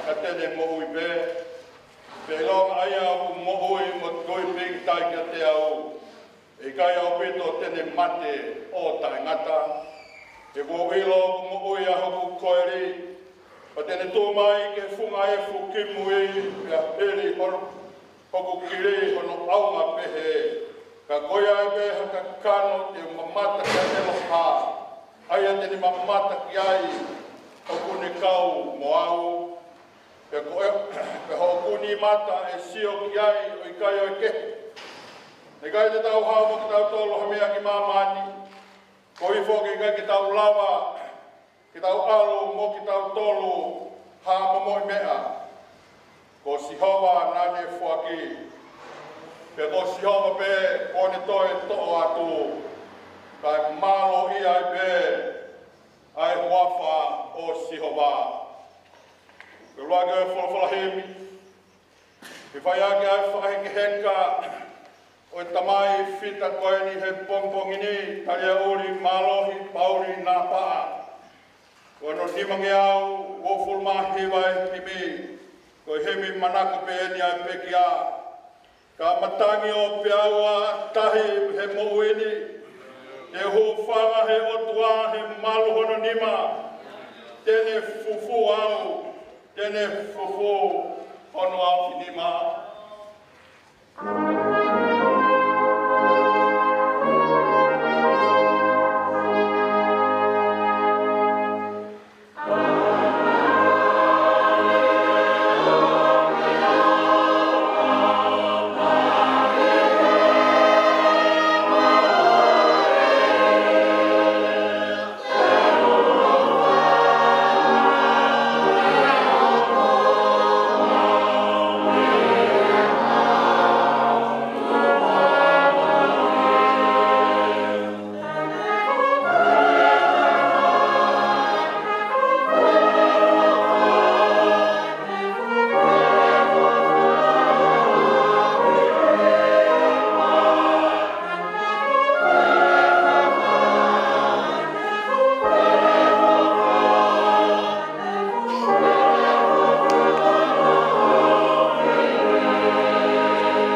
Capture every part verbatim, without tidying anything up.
ka te ne moʻui pē. Pea ʻilonga ʻa ia ʻoku moʻui mo tui pīkitai kiate au, ʻe ʻikai ʻaupito te ne mate ʻo taʻengata. He kuo u ʻilo ʻoku moʻui ʻa hoku koeli, pea te ne tuʻu mai ki he funga efu kimui, pea hili hono, hoku kili hono ʻaunga pehē. Ka ko ia ʻe pehē ha kakano te u mamata ki he ʻaloʻofa, ʻa ia te ne mamata ki ai ʻoku ne kau mo au. Pea ko e, pea hoku nima ʻe sio ki ai ʻo ʻikai ʻo e kehe. Naʻe ʻikai te tau haʻu mo kitautolu ha meʻa ki māmani, koeʻuhi foki ʻikai ke tau lava ke tau ʻalu mo kitautolu ha momoʻi meʻa. Ko Sihova naʻa ne foaki, pea ko Sihova pē kuo ne toe toʻo atu, kae mālō ia ai pē ʻa e huafa ʻo Sihova. Ke lua ke folofola himi. Ke fai ʻaki ʻa e fakahekeheka ʻo e tamai fita ko eni he pongipongi ni, Taliaʻuli Mālohi Pauli Napaʻa. Ko hono nimangeau uofulu mā hiva e himi, ko e himi manako pē eni ʻa e pekia. Ka matangi ʻo peau ʻa tahi he moʻui ni, te u hūfanga he ʻOtua he malu hono nima, te ne fufū au, te ne fufū hono ʻaofinima.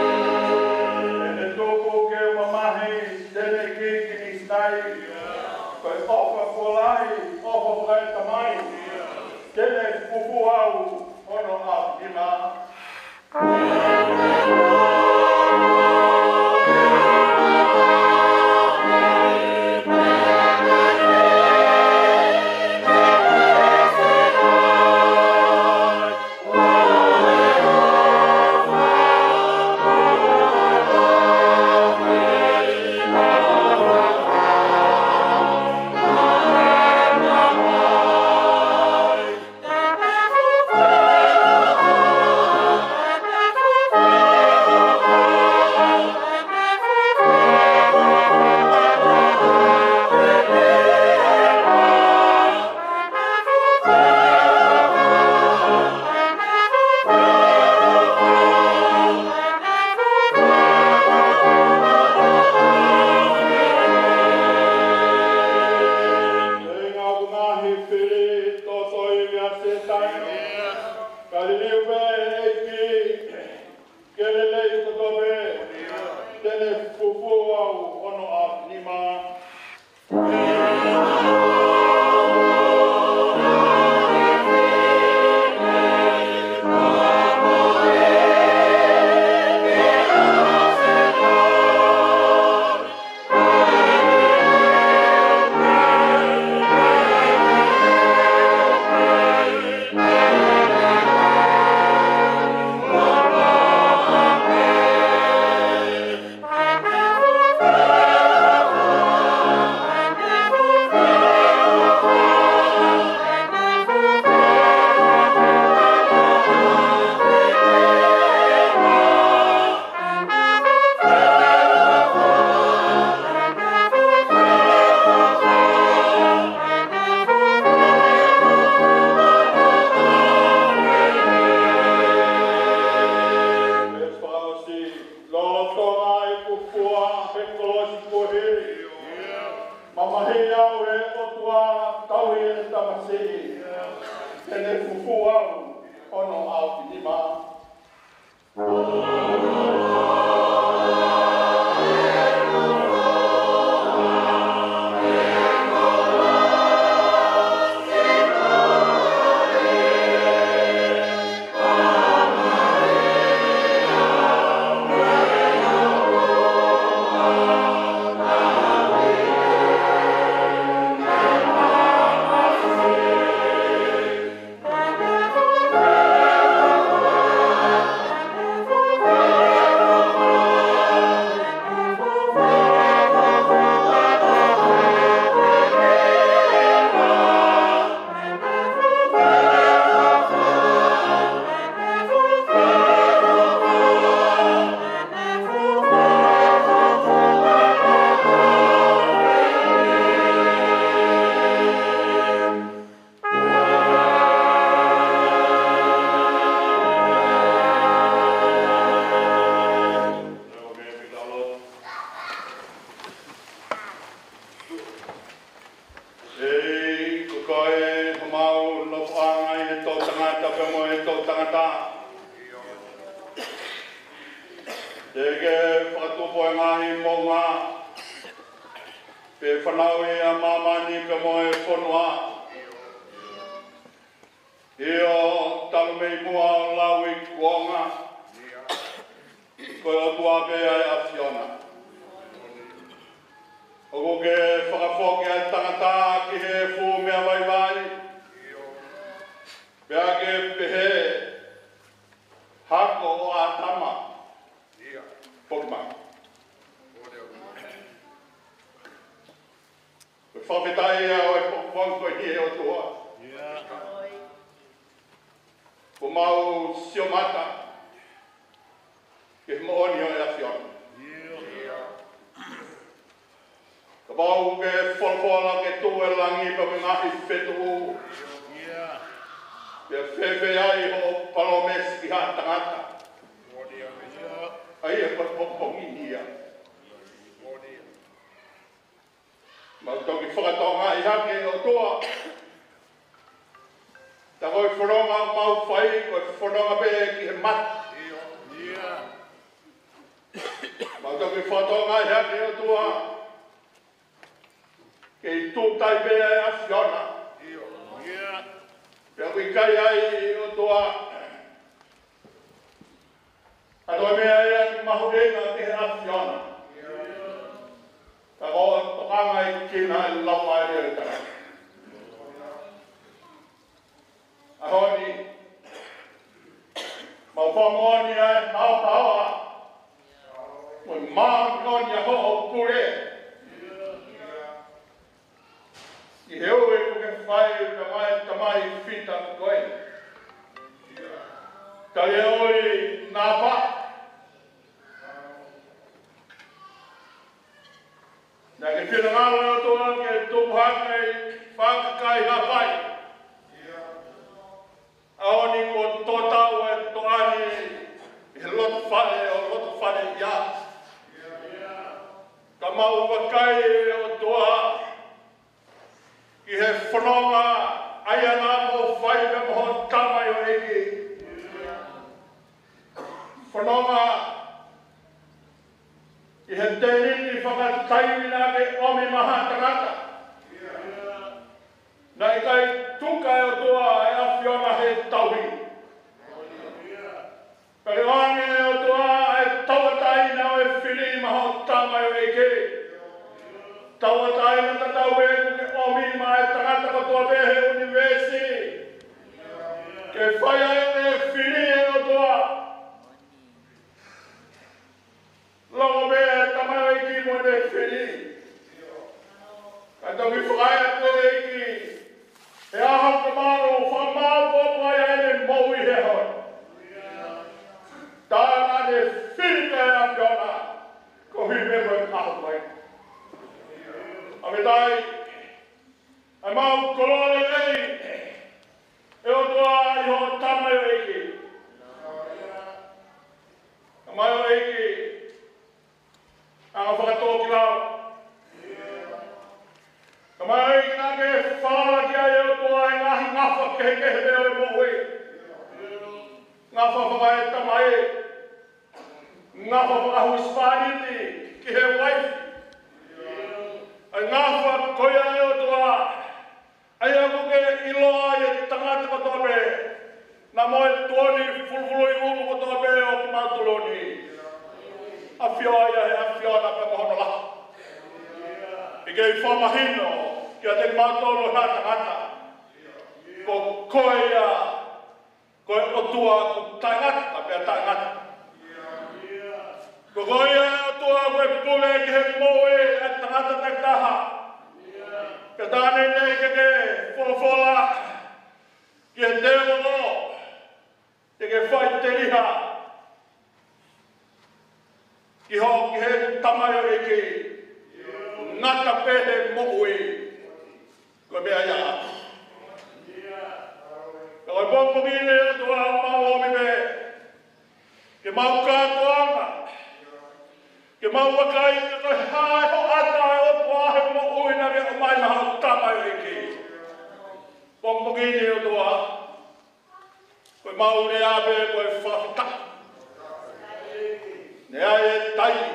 Te ne tuku ke u mamahi, te ne kikini sai, ko e ʻofa kuo lahi, ʻofa fakaetamai, te ne fufū au hono ʻaofinima. Ka liliu pē ʻEiki, ke lelei kotoa pē, te ne fufū au hono ʻaofinima. Ono aofinima. ʻEiki, ko koe homau nofoʻanga ʻi he toʻutangata pea mo e toʻutangata. Te ke fakatupu e ngaahi moʻunga, pea fanauʻi ʻa māmani pea mo e fonua. ʻIo, talu mei muʻa ʻo lauikuonga, ko e ʻOtua pē ʻa e ʻAfiona. ʻOku ke fakafoki ʻa e tangata ki he fuʻu meʻa vaivai, pea ke pehē, Hako ʻo ʻĀtama, foki mai. Ko e fakafetaʻi ia ʻo e pongipongi ko eni, ʻe ʻOtua. Kuo mau sio mata ki he moʻoni ʻo e ʻAfiona. Kapau ʻoku ke folofola ke tuʻu e langi pea mo e ngaahi fetuʻu, pea fēfē ai hoʻo palōmesi ki ha tangata? ʻA ia ko e pongipongi ni ia. Mau toki fakatokangaʻi hake, ʻOtua, tā ko e fononga ʻoku mau fai, ko e fononga pē ki he mate. Mau toki fakatokangaʻi hake, ʻOtua, kei tūtai pē ʻa e ʻAfiona. Pea ʻoku ʻikai ai, ʻOtua, ʻa e meʻa ia ʻoku mahuʻinga ki he ʻAfiona, ka ko e tokanga ʻi he kina e laumālie ʻo e tangata. ʻAho ni, mau fakamoʻoni ʻa e haohaoa mo e māʻoniʻoni ʻa hoʻo pule ʻi he ui kuo ke fai, Tamai, Tamai Fita ko koe. Talioli Napa. Naʻa ke finangalo, ʻOtua, ke tupu hake ʻa e faʻahi kakai Haʻapai. ʻAho ni kuo tō tau e toʻa ni ʻi he loto fale ʻo loto fale ia. Ka mau vakai, ʻOtua, ki he fononga ʻa ia naʻa mo fai pea mo hoʻo tamaioʻeiki. Fononga ʻi he tēniti fakataimi naʻa ke ʻomi maʻa ha tangata. Naʻe ʻikai tuku, ʻe ʻOtua, ʻe he ʻAfiona he tauhi. Ka ke ʻoange, ʻe ʻOtua, ʻa e tauʻatāina ʻo e fili maʻa hoʻo tamaioʻeiki. Tauʻatāina tatau ē kuo ke ʻomi maʻa e tangata kotoa pē he ʻunivēsi ke fai ai e fili, ʻe ʻOtua. Loko pē ʻa e tamaioʻeiki mo ʻene fili. Ka toki fakaʻeʻa atu, ʻEiki, he ʻaho ka malu fakamāʻopoʻopo ai ʻene moʻui he ʻaho ni. Tā naʻa ne fili pē ʻa e ʻAfiona, ko e himi pē ko e kahu mai. ʻA me tai, ʻa e mau koloa lelei, ʻe ʻOtua, ʻi hoʻo tamaioʻeiki. Tamaioʻeiki, anga fakatōkilalo. Tamaioʻeiki naʻa ke falala ki ai, ʻe ʻOtua, ʻi he ngaahi ngafa kehekehe pē ʻo e moʻui. Ngafa fakaetamai, ngafa fakahusepāniti ki he uaifi. ʻA e ngafa ko ia ʻe ʻOtua, ʻa ia ʻoku ke ʻiloa ai e tangata kotoa pē, naʻa mo e tuʻoni fulufuluʻi ʻulu kotoa pē ʻo kimautolu ni. ʻAfio ai ʻa e ʻAfiona pea mo hono lahi. ʻIkai fakamahino kiate kimautolu ha tangata, ko koe ia, ko e ʻOtua ʻoku taʻengata pea taʻengata. Ko koe ia ʻOtua ʻoku ke pule ki he moʻui ʻa e tangata takitaha. Pea tā neʻineʻi ke ke folofola ki he tēvolo, te ke fai teliha ki hoʻo, ki he tamaioʻeiki. Ngata pē he moʻui, ko e meʻa ia. Ka ko e pongipongi ni ʻOtua, mau ʻomi pē ke mau kātoanga, ke mau vakai pe ko e hā e hoʻata ʻe ʻOtua he moʻui naʻa ke ʻomai maʻa hoʻo tamaioʻeiki. Pongipongi ni ʻOtua, ko ʻemau lea pē ko e fakafetaʻi. Naʻe ʻi ai e taimi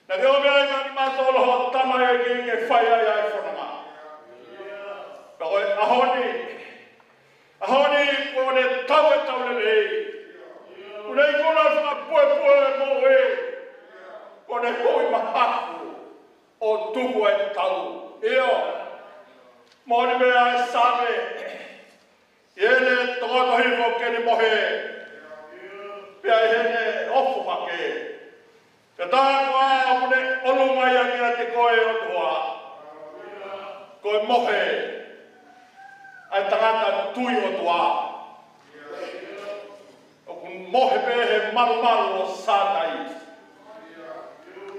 naʻa ke ʻomai ai maʻa kimautolu hoʻo tamaioʻeiki ke fai ai ʻa e fononga. Ka ko e ʻaho ni, ʻaho ni kuo ne tau e tau lelei. Kuo ne ikuna fakapuepue e moʻui. Kuo ne hui mahafu ʻo tuku e tau. ʻIo, moʻoni pē ʻa e Saame, ʻi heʻene tokoto hifo ke ne mohe, pea ʻi heʻene ofo hake. Ka tā koā ʻoku ne ʻolunga ia kiate koe ʻOtua, ko e mohe ʻa e tangata tui ʻOtua. ʻOku mohe pē he malumalu ʻo Sātai.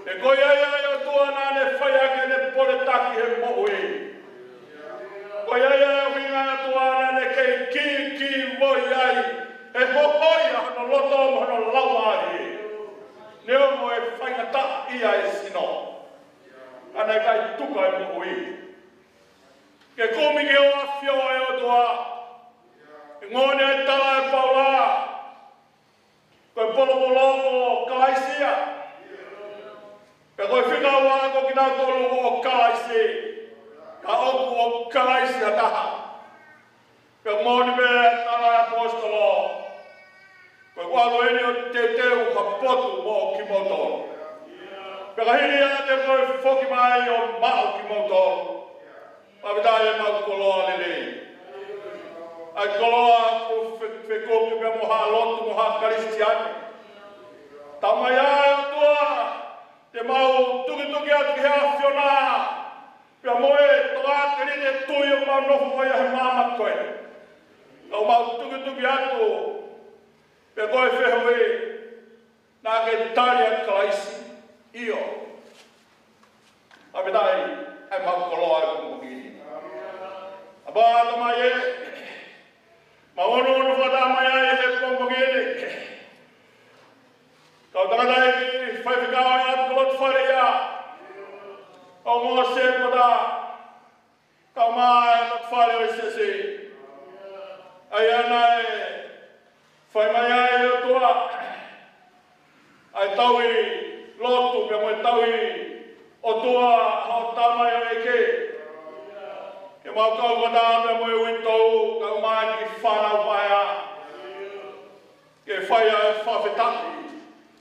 He ko ia ia ʻOtua naʻa ne fai ʻaki ʻene pole taki he moʻui. Ko ia ia ʻuhinga ʻOtua naʻa ne kei kīkī moʻui ai, he hohoi ʻa hono loto mo hono laumālie. Neongo e faingataʻaʻia e sino, ka naʻe ʻikai tuka e moʻui ke kumi ki hoʻo ʻAfio ʻe ʻOtua. ʻI he ngone e tala ʻe Paula, ko e polopolo ko Kalaisi ia. Pea ko e fika ua ko kinautolu ʻo Kalaisi, ka ʻoku ʻo Kalaisi ha taha. Pea moʻoni pē tala ʻaposetolo, ko e ʻalu eni ʻo teuteu ha potu moʻo kimoutolu. Pea ka hili ia te ke foki mai ʻo maʻu kimoutolu. Fakafetaʻi ʻemau koloa lelei. ʻA e koloa ʻoku fe-, fekuki pea mo ha lotu mo ha Kalisitiane. Tau mai ʻa e ʻOtua, te mau tukituki atu ki he ʻAfiona, pea mo e tokāteline tui ʻoku mau nofo ai he maama ko eni. Tau mau tukituki atu, pea ko e fehuʻi, naʻa ke tali ʻa Kalaisi? ʻIo. Fakafetaʻi ʻemau koloa he pongipongi ni. ʻApā Tamai ē, mau ʻunuʻunu fakataha mai ai he pongipongi ni. Kau tangataʻeiki faifekau ʻa e ʻApilotu Fale ia, ʻo Mōsese Kota, kau mai ʻa e lotu fale ʻo e siasi. ʻA ia naʻe fai mai ai ʻOtua ʻa e tauhi lotu pea mo e tauhi ʻOtua hoʻo tamaioʻeiki. Ke mau kau fakataha pea mo e uitou, kau mai ki he fānau paea. Ke fai ʻa e fakafetaʻi,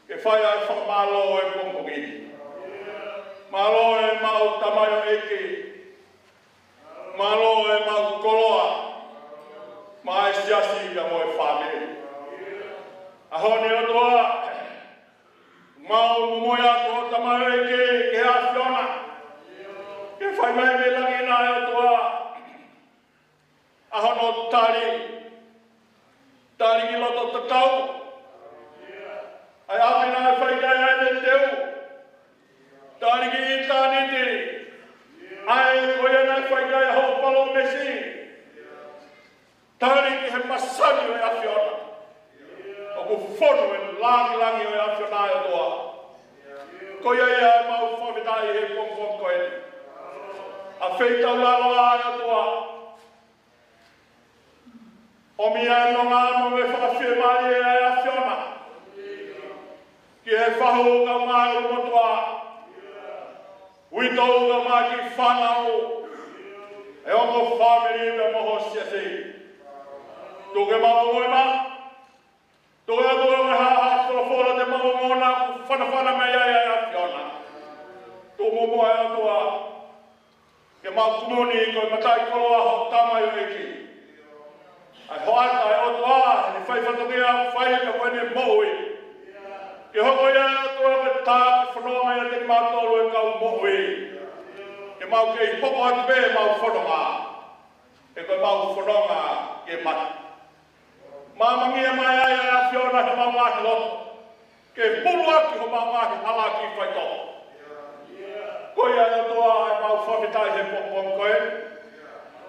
ke fai ʻa e fakamālō he pongipongi ni. Mālō ʻemau tamaioʻeiki. Mālō ʻemau koloa, maʻa e siasi pea mo e fāmili. ʻAho ni ʻOtua, mau momoi atu hoʻo tamaioʻeiki ki he ʻAfiona. Ke fai mai mei langi na ʻe ʻOtua ʻa hono tali, tali ki loto tatau. ʻA e ʻapi naʻe fai ki ai ʻene teu. Tali ki ʻitāniti, ʻa e ko ia naʻe fai ki ai hoʻo palōmesi. Tali ki he masani ʻo e ʻAfiona. ʻOku fonu e langilangi ʻo e ʻAfiona ʻe ʻOtua. Ko ia ia ʻemau fakafetaʻi he pongipongi ko eni. ʻAfeitaulalo ā ʻe ʻOtua. ʻOmi ʻa e nonga mo e fakafiemālie ʻa e ʻAfiona ki he fahu kae ʻumaʻā e ʻulumotuʻa, uitou kae ʻumaʻā e kiʻi fānau, e ongo fāmili pea mo ho siasi. Tuku ke mau ongoʻi mai, tuku ke mau ongoʻi ha, ha folofola te mau ongona kuo fanafana mai ai ʻa e ʻAfiona. Tuku muʻa ʻe ʻOtua ke mau kumuni ko e mataʻikoloa ho tamaioʻeiki. ʻA e hoʻata ʻe ʻOtua, ʻene fai fatongia ʻoku fai ka ko ʻene moʻui. Ke hoko ia ʻe ʻOtua ko e tā ke fononga ʻiate kimautolu e kau moʻui. Ke mau kei hoko atu pē ʻemau fononga. He ko ʻemau fononga ke mate. Māmangia mai ai ʻa e ʻAfiona ʻi homau ngaahi loto. Ke puluaki homau ngaahi hala ki faitoʻo. Ko ia ʻe ʻOtua ʻemau fakafetaʻi he pongipongi ko eni.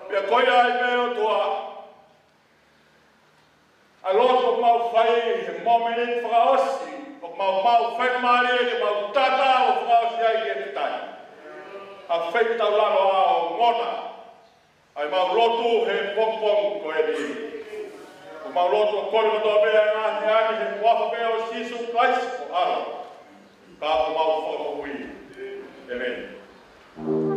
Pea ko ia ai pē ʻe ʻOtua ʻa e lotu ʻoku mau fai he mōmeniti fakaʻosi, ʻoku mau maʻu faingamālie ke mau tatalo fakaʻosi ai ki he kitai. ʻA e feitaulalo ʻa e ongona ʻa ʻemau lotu he pongipongi ko eni. ʻOku mau lotu ʻo kole kotoa pē ʻa e ngaahi meʻa ni he huafa pē ʻo Sīsū Kalaisi ko e ʻAlo, ka ko homau Fakamoʻui. ʻĒmeni.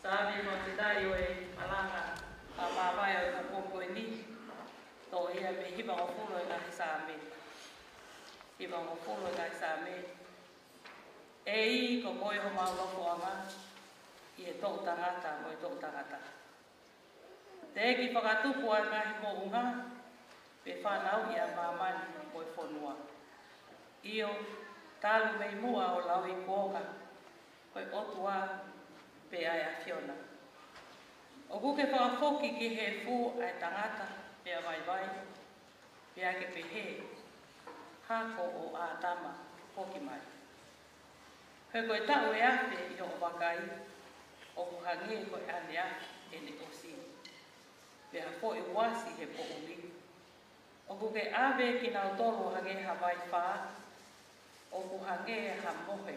Saame fakafetaʻi ʻo e malanga fakamāvae ʻo e pongipongi ko eni. Toʻo ia mei he hivangofulu ʻo e ngaahi Saame. Hivangofulu ʻo e ngaahi Saame. ʻEiki, ko koe homau nofoʻanga ʻi he toʻutangata mo e toʻutangata. Teʻeki fakatupu ʻa e ngaahi moʻunga, pe fanauʻi ʻa māmani mo e fonua. ʻIo, talu mei muʻa ʻo lauikuonga, ko e ʻOtua pē ʻa e ʻAfiona. ʻOku ke fakafoki ki he efu ʻa e tangata pea vaivai, Pea ke pehē, Hako ʻo ʻĀtama, foki mai. He ko e taʻu ʻe afe ʻi hoʻo vakai, ʻoku hangē ko e ʻaneafi ʻene ʻosi, pea foʻi uasi he poʻuli. ʻOku ke ʻave kinautolu ʻo hangē ha vai fā, ʻoku hangē ha mohe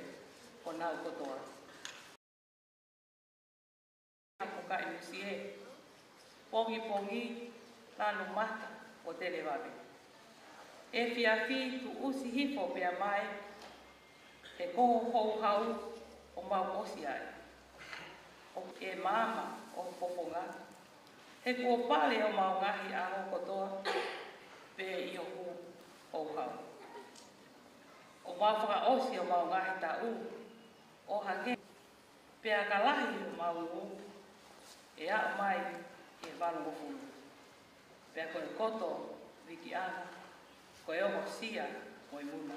honau kotoa. Haʻaku kaʻi musie, pongipongi, lanu mata ʻo televave. Efiafi tuʻusi hifo pea mae, he ko hoʻo houhau ʻoku mau ʻosi ai. ʻOku ke maama ʻo fofonga, he kuo pale homau ngaahi ʻaho kotoa, pea ʻi hoku houhau. ʻOku mau fakaʻosi homau ngaahi taʻu ʻo hangē, pea ka lahi homau ngu, ʻe aʻu mai ki he valungofulu. Pea ko e koto vikiʻanga, ko e ongosia mo e muna,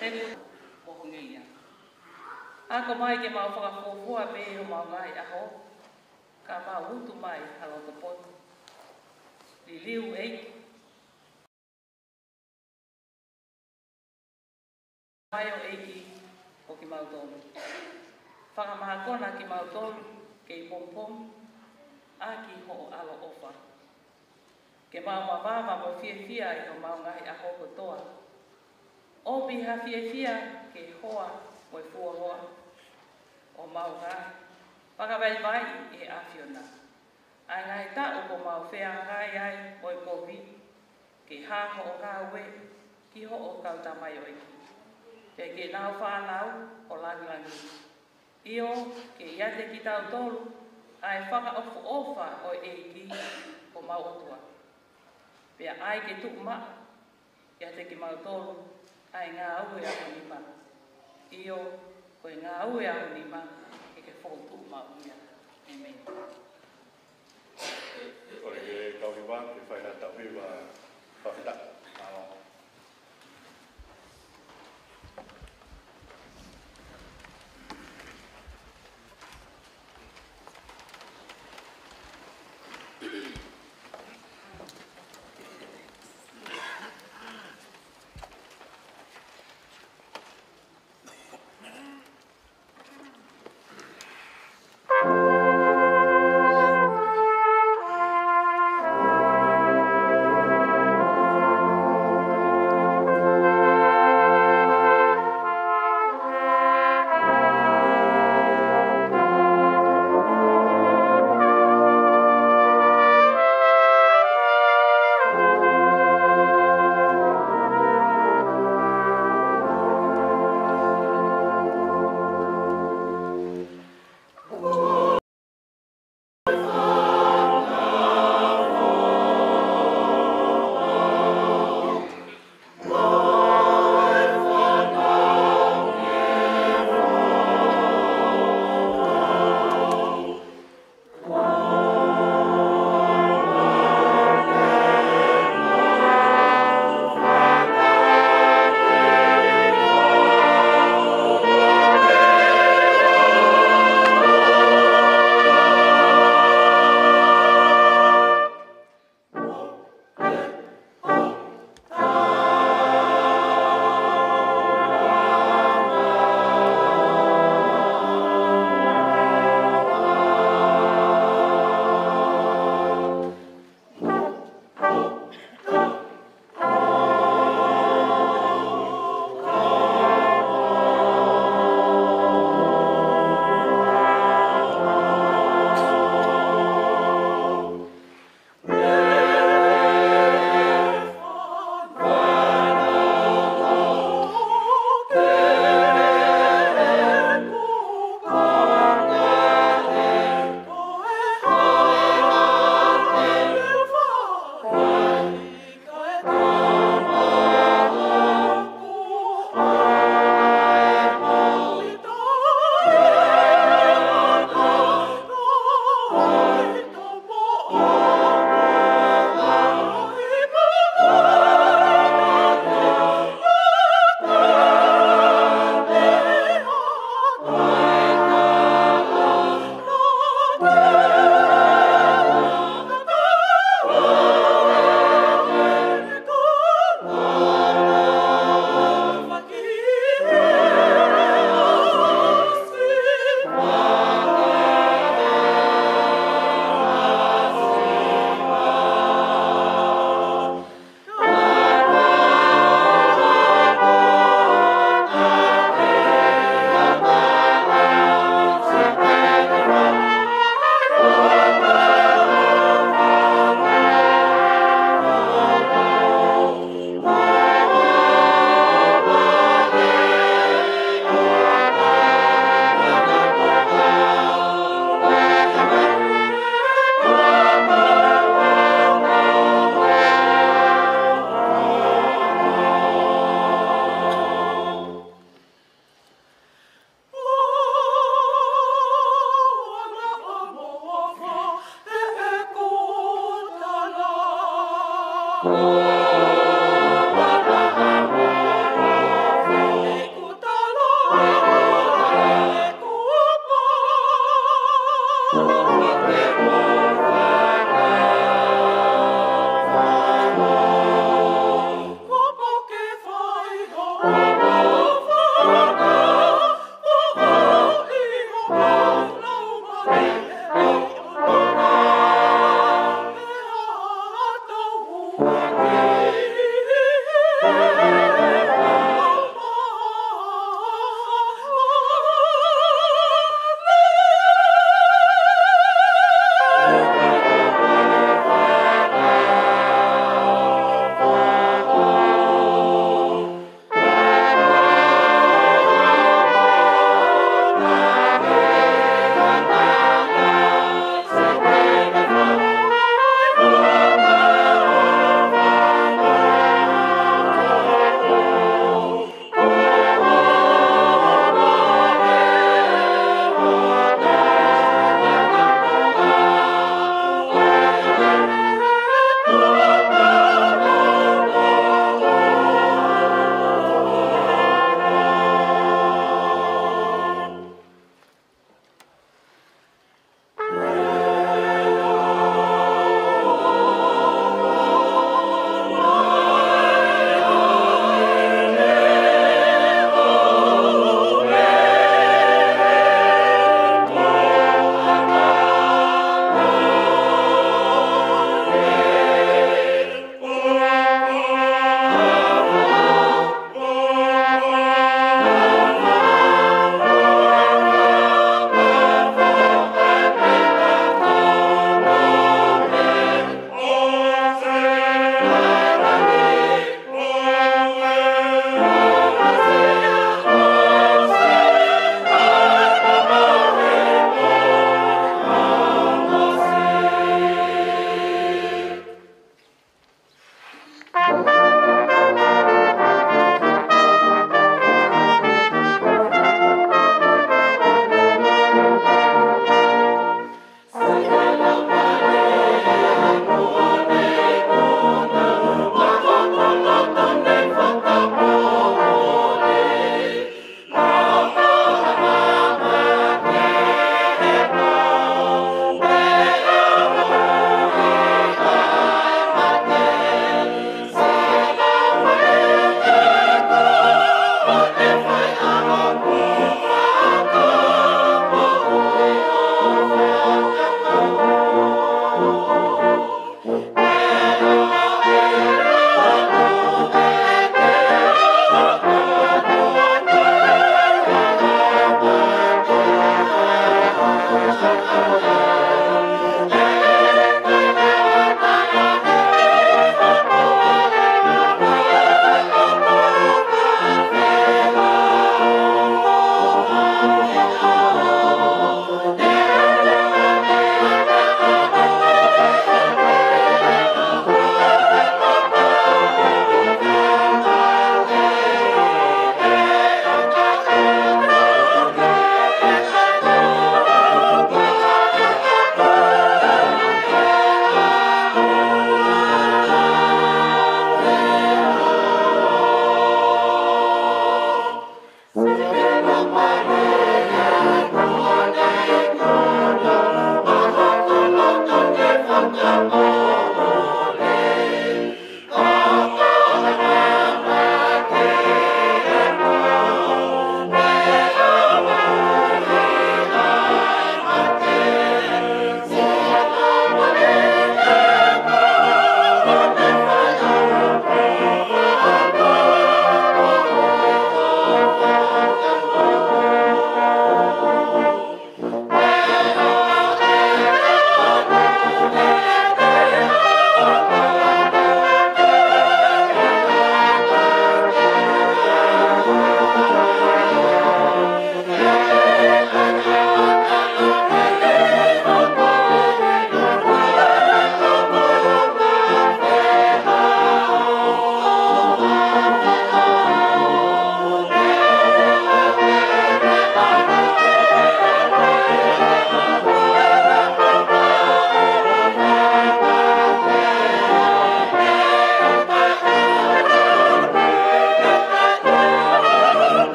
he kuo mo honge ia. Ako mai ke mau fakafuofua pē homau ngaahi ʻaho, ka mau utu mai ha loto poto. Liliu ʻEiki, mai ʻo ʻEiki ʻo kimautolu. Fakamākona kimautolu kei pongipongi ʻaki hoʻo ʻaloʻofa. Ke mau mavava mo fiefia ʻi homau ngaahi ʻaho kotoa. ʻOpi ha fiefia ke hoa mo e fuoloa ʻo mau ngaahi fakavaivai ʻi he ʻAfiona. ʻA e ngaahi taʻu kuo mau feangai ai mo e kovi, ke hā hoʻo ngāue ki hoʻo kau tamaioʻeiki, pea ke nau fānau ʻo langilangi. ʻIo, ke ʻiate kitautolu ʻa e fakaʻofoʻofa ʻo e ʻEiki ko homau ʻOtua. Pea ʻai ke tuʻu maʻu ʻiate kimautolu ʻa e ngāue ʻa ho nima. ʻIo, ko e ngāue ʻa ho nima, ke ke fokotuʻu maʻu ia. ʻĒmeni. Kole ke kau hiva, ke fai ha tauhi fakafetaʻi. Mālō.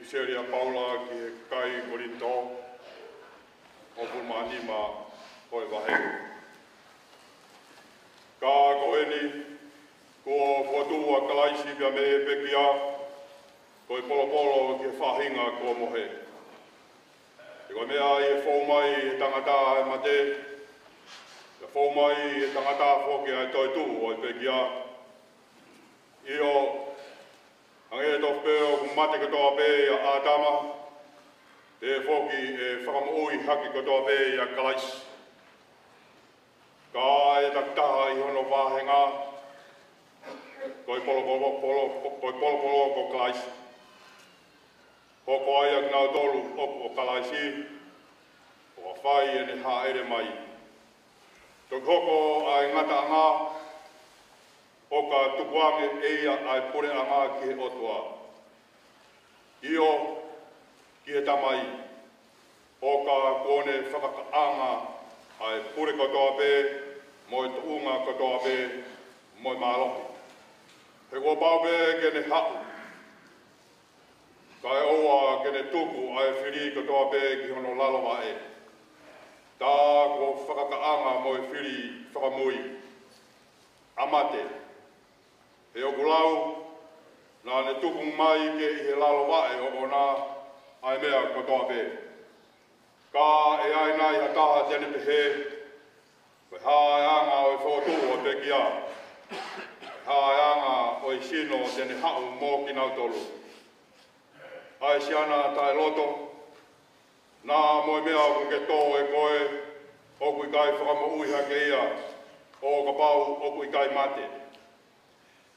Episteli ʻa Paula ki he kakai Kolinitō, ʻo pulumānima ʻo e vahe. Ka ko eni, kuo fokotuʻu ʻa Kalaisi pea mei he pekia, ko e polopolo ki he faʻahinga kuo mohe. He ko e meʻa ʻi he fou mai ʻe he tangata ʻa e mate, pea fou mai ʻe he tangata foki ʻa e toetuʻu ʻo e pekia. ʻIo, hangē tofu pē ʻoku mate kotoa pē ʻia ʻĀtama, pehē foki ʻe fakamoʻui hake kotoa pē ʻia Kalaisi. Ka ʻe takitaha ʻi hono vāhenga, ko e polopolo, polo-, ko e polopolo ko Kalaisi. Hoko ai ʻa kinautolu ʻoku ʻo Kalaisi, ʻo ka fai ʻene hāʻele mai. Toki hoko ʻa e ngataʻanga, ʻo ka tukuange ʻe ia ʻa e puleʻanga ki he ʻOtua. ʻIo, ki he Tamai, ʻo ka kuo ne fakakaʻanga ʻa e pule kotoa pē, mo e tuʻunga kotoa pē, mo e mālohi. He kuo pau pē ke ne haʻu, kae ʻoua ke ne tuku ʻa e fili kotoa pē ki hono lalo vaʻe. Tā kuo fakakaʻanga mo e fili fakamui, ʻa mate. He ʻoku lau, naʻa ne tuku mai ke ʻi he lalo vaʻe ʻoʻona ʻa e meʻa kotoa pē. Ka ʻe ʻi ai nai ha taha te ne pehē, ko e hā ʻa e anga ʻo e fokotuʻu ʻo e pekia? Ko e hā ʻa e anga ʻo e sino te ne haʻu mo kinautolu? ʻA e siana taʻeloto, naʻa mo e meʻa ʻoku ke tō ʻe koe, ʻoku ʻikai fakamoʻui hake ia, ʻo kapau ʻoku ʻikai mate.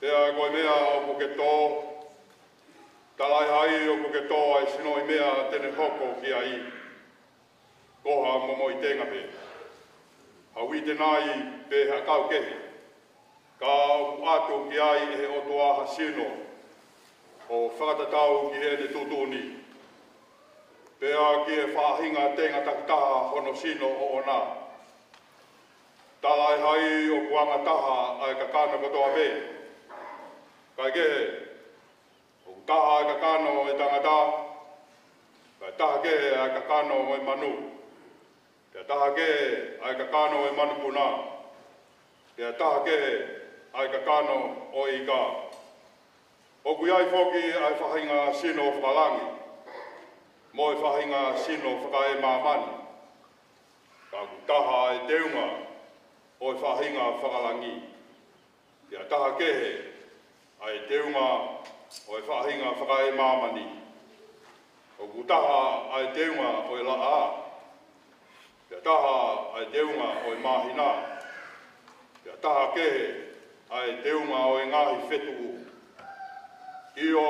Pea ko e meʻa ʻoku ke tō, talaʻehai ʻoku ke tō ʻa e sinoʻi meʻa te ne hoko ki ai. Ko ha momoʻi tenga pē, ha uitenai pe ha ʻakau kehe, ka ʻoku ʻatu ki ai ʻe he ʻOtua ha sino, ʻo fakatatau ki heʻene tuʻutuʻuni, pea ki he faʻahinga tenga takitaha hono sino ʻoʻona. Talaʻehai ʻoku anga taha ʻa e kakano kotoa pē. Kaekehe, ʻoku taha ʻa e kakano ʻo e tangata, kae taha kehe ʻa e kakano ʻo e manu, pea taha kehe ʻa e kakano ʻo e manupuna, pea taha kehe ʻa e kakano ʻo e ika. ʻOku ʻi ai foki ʻa e faʻahinga sino fakalangi, mo e faʻahinga sino fakaemāmani. Ka ʻoku taha ʻa e teunga ʻo e faʻahinga fakalangi, pea taha kehe ʻa e teunga ʻo e faʻahinga fakaemāmani. ʻOku taha ʻa e teunga ʻo e laʻā, pea taha ʻa e teunga ʻo e māhina, pea taha kehe ʻa e teunga ʻo e ngaahi fetuʻu. ʻIo,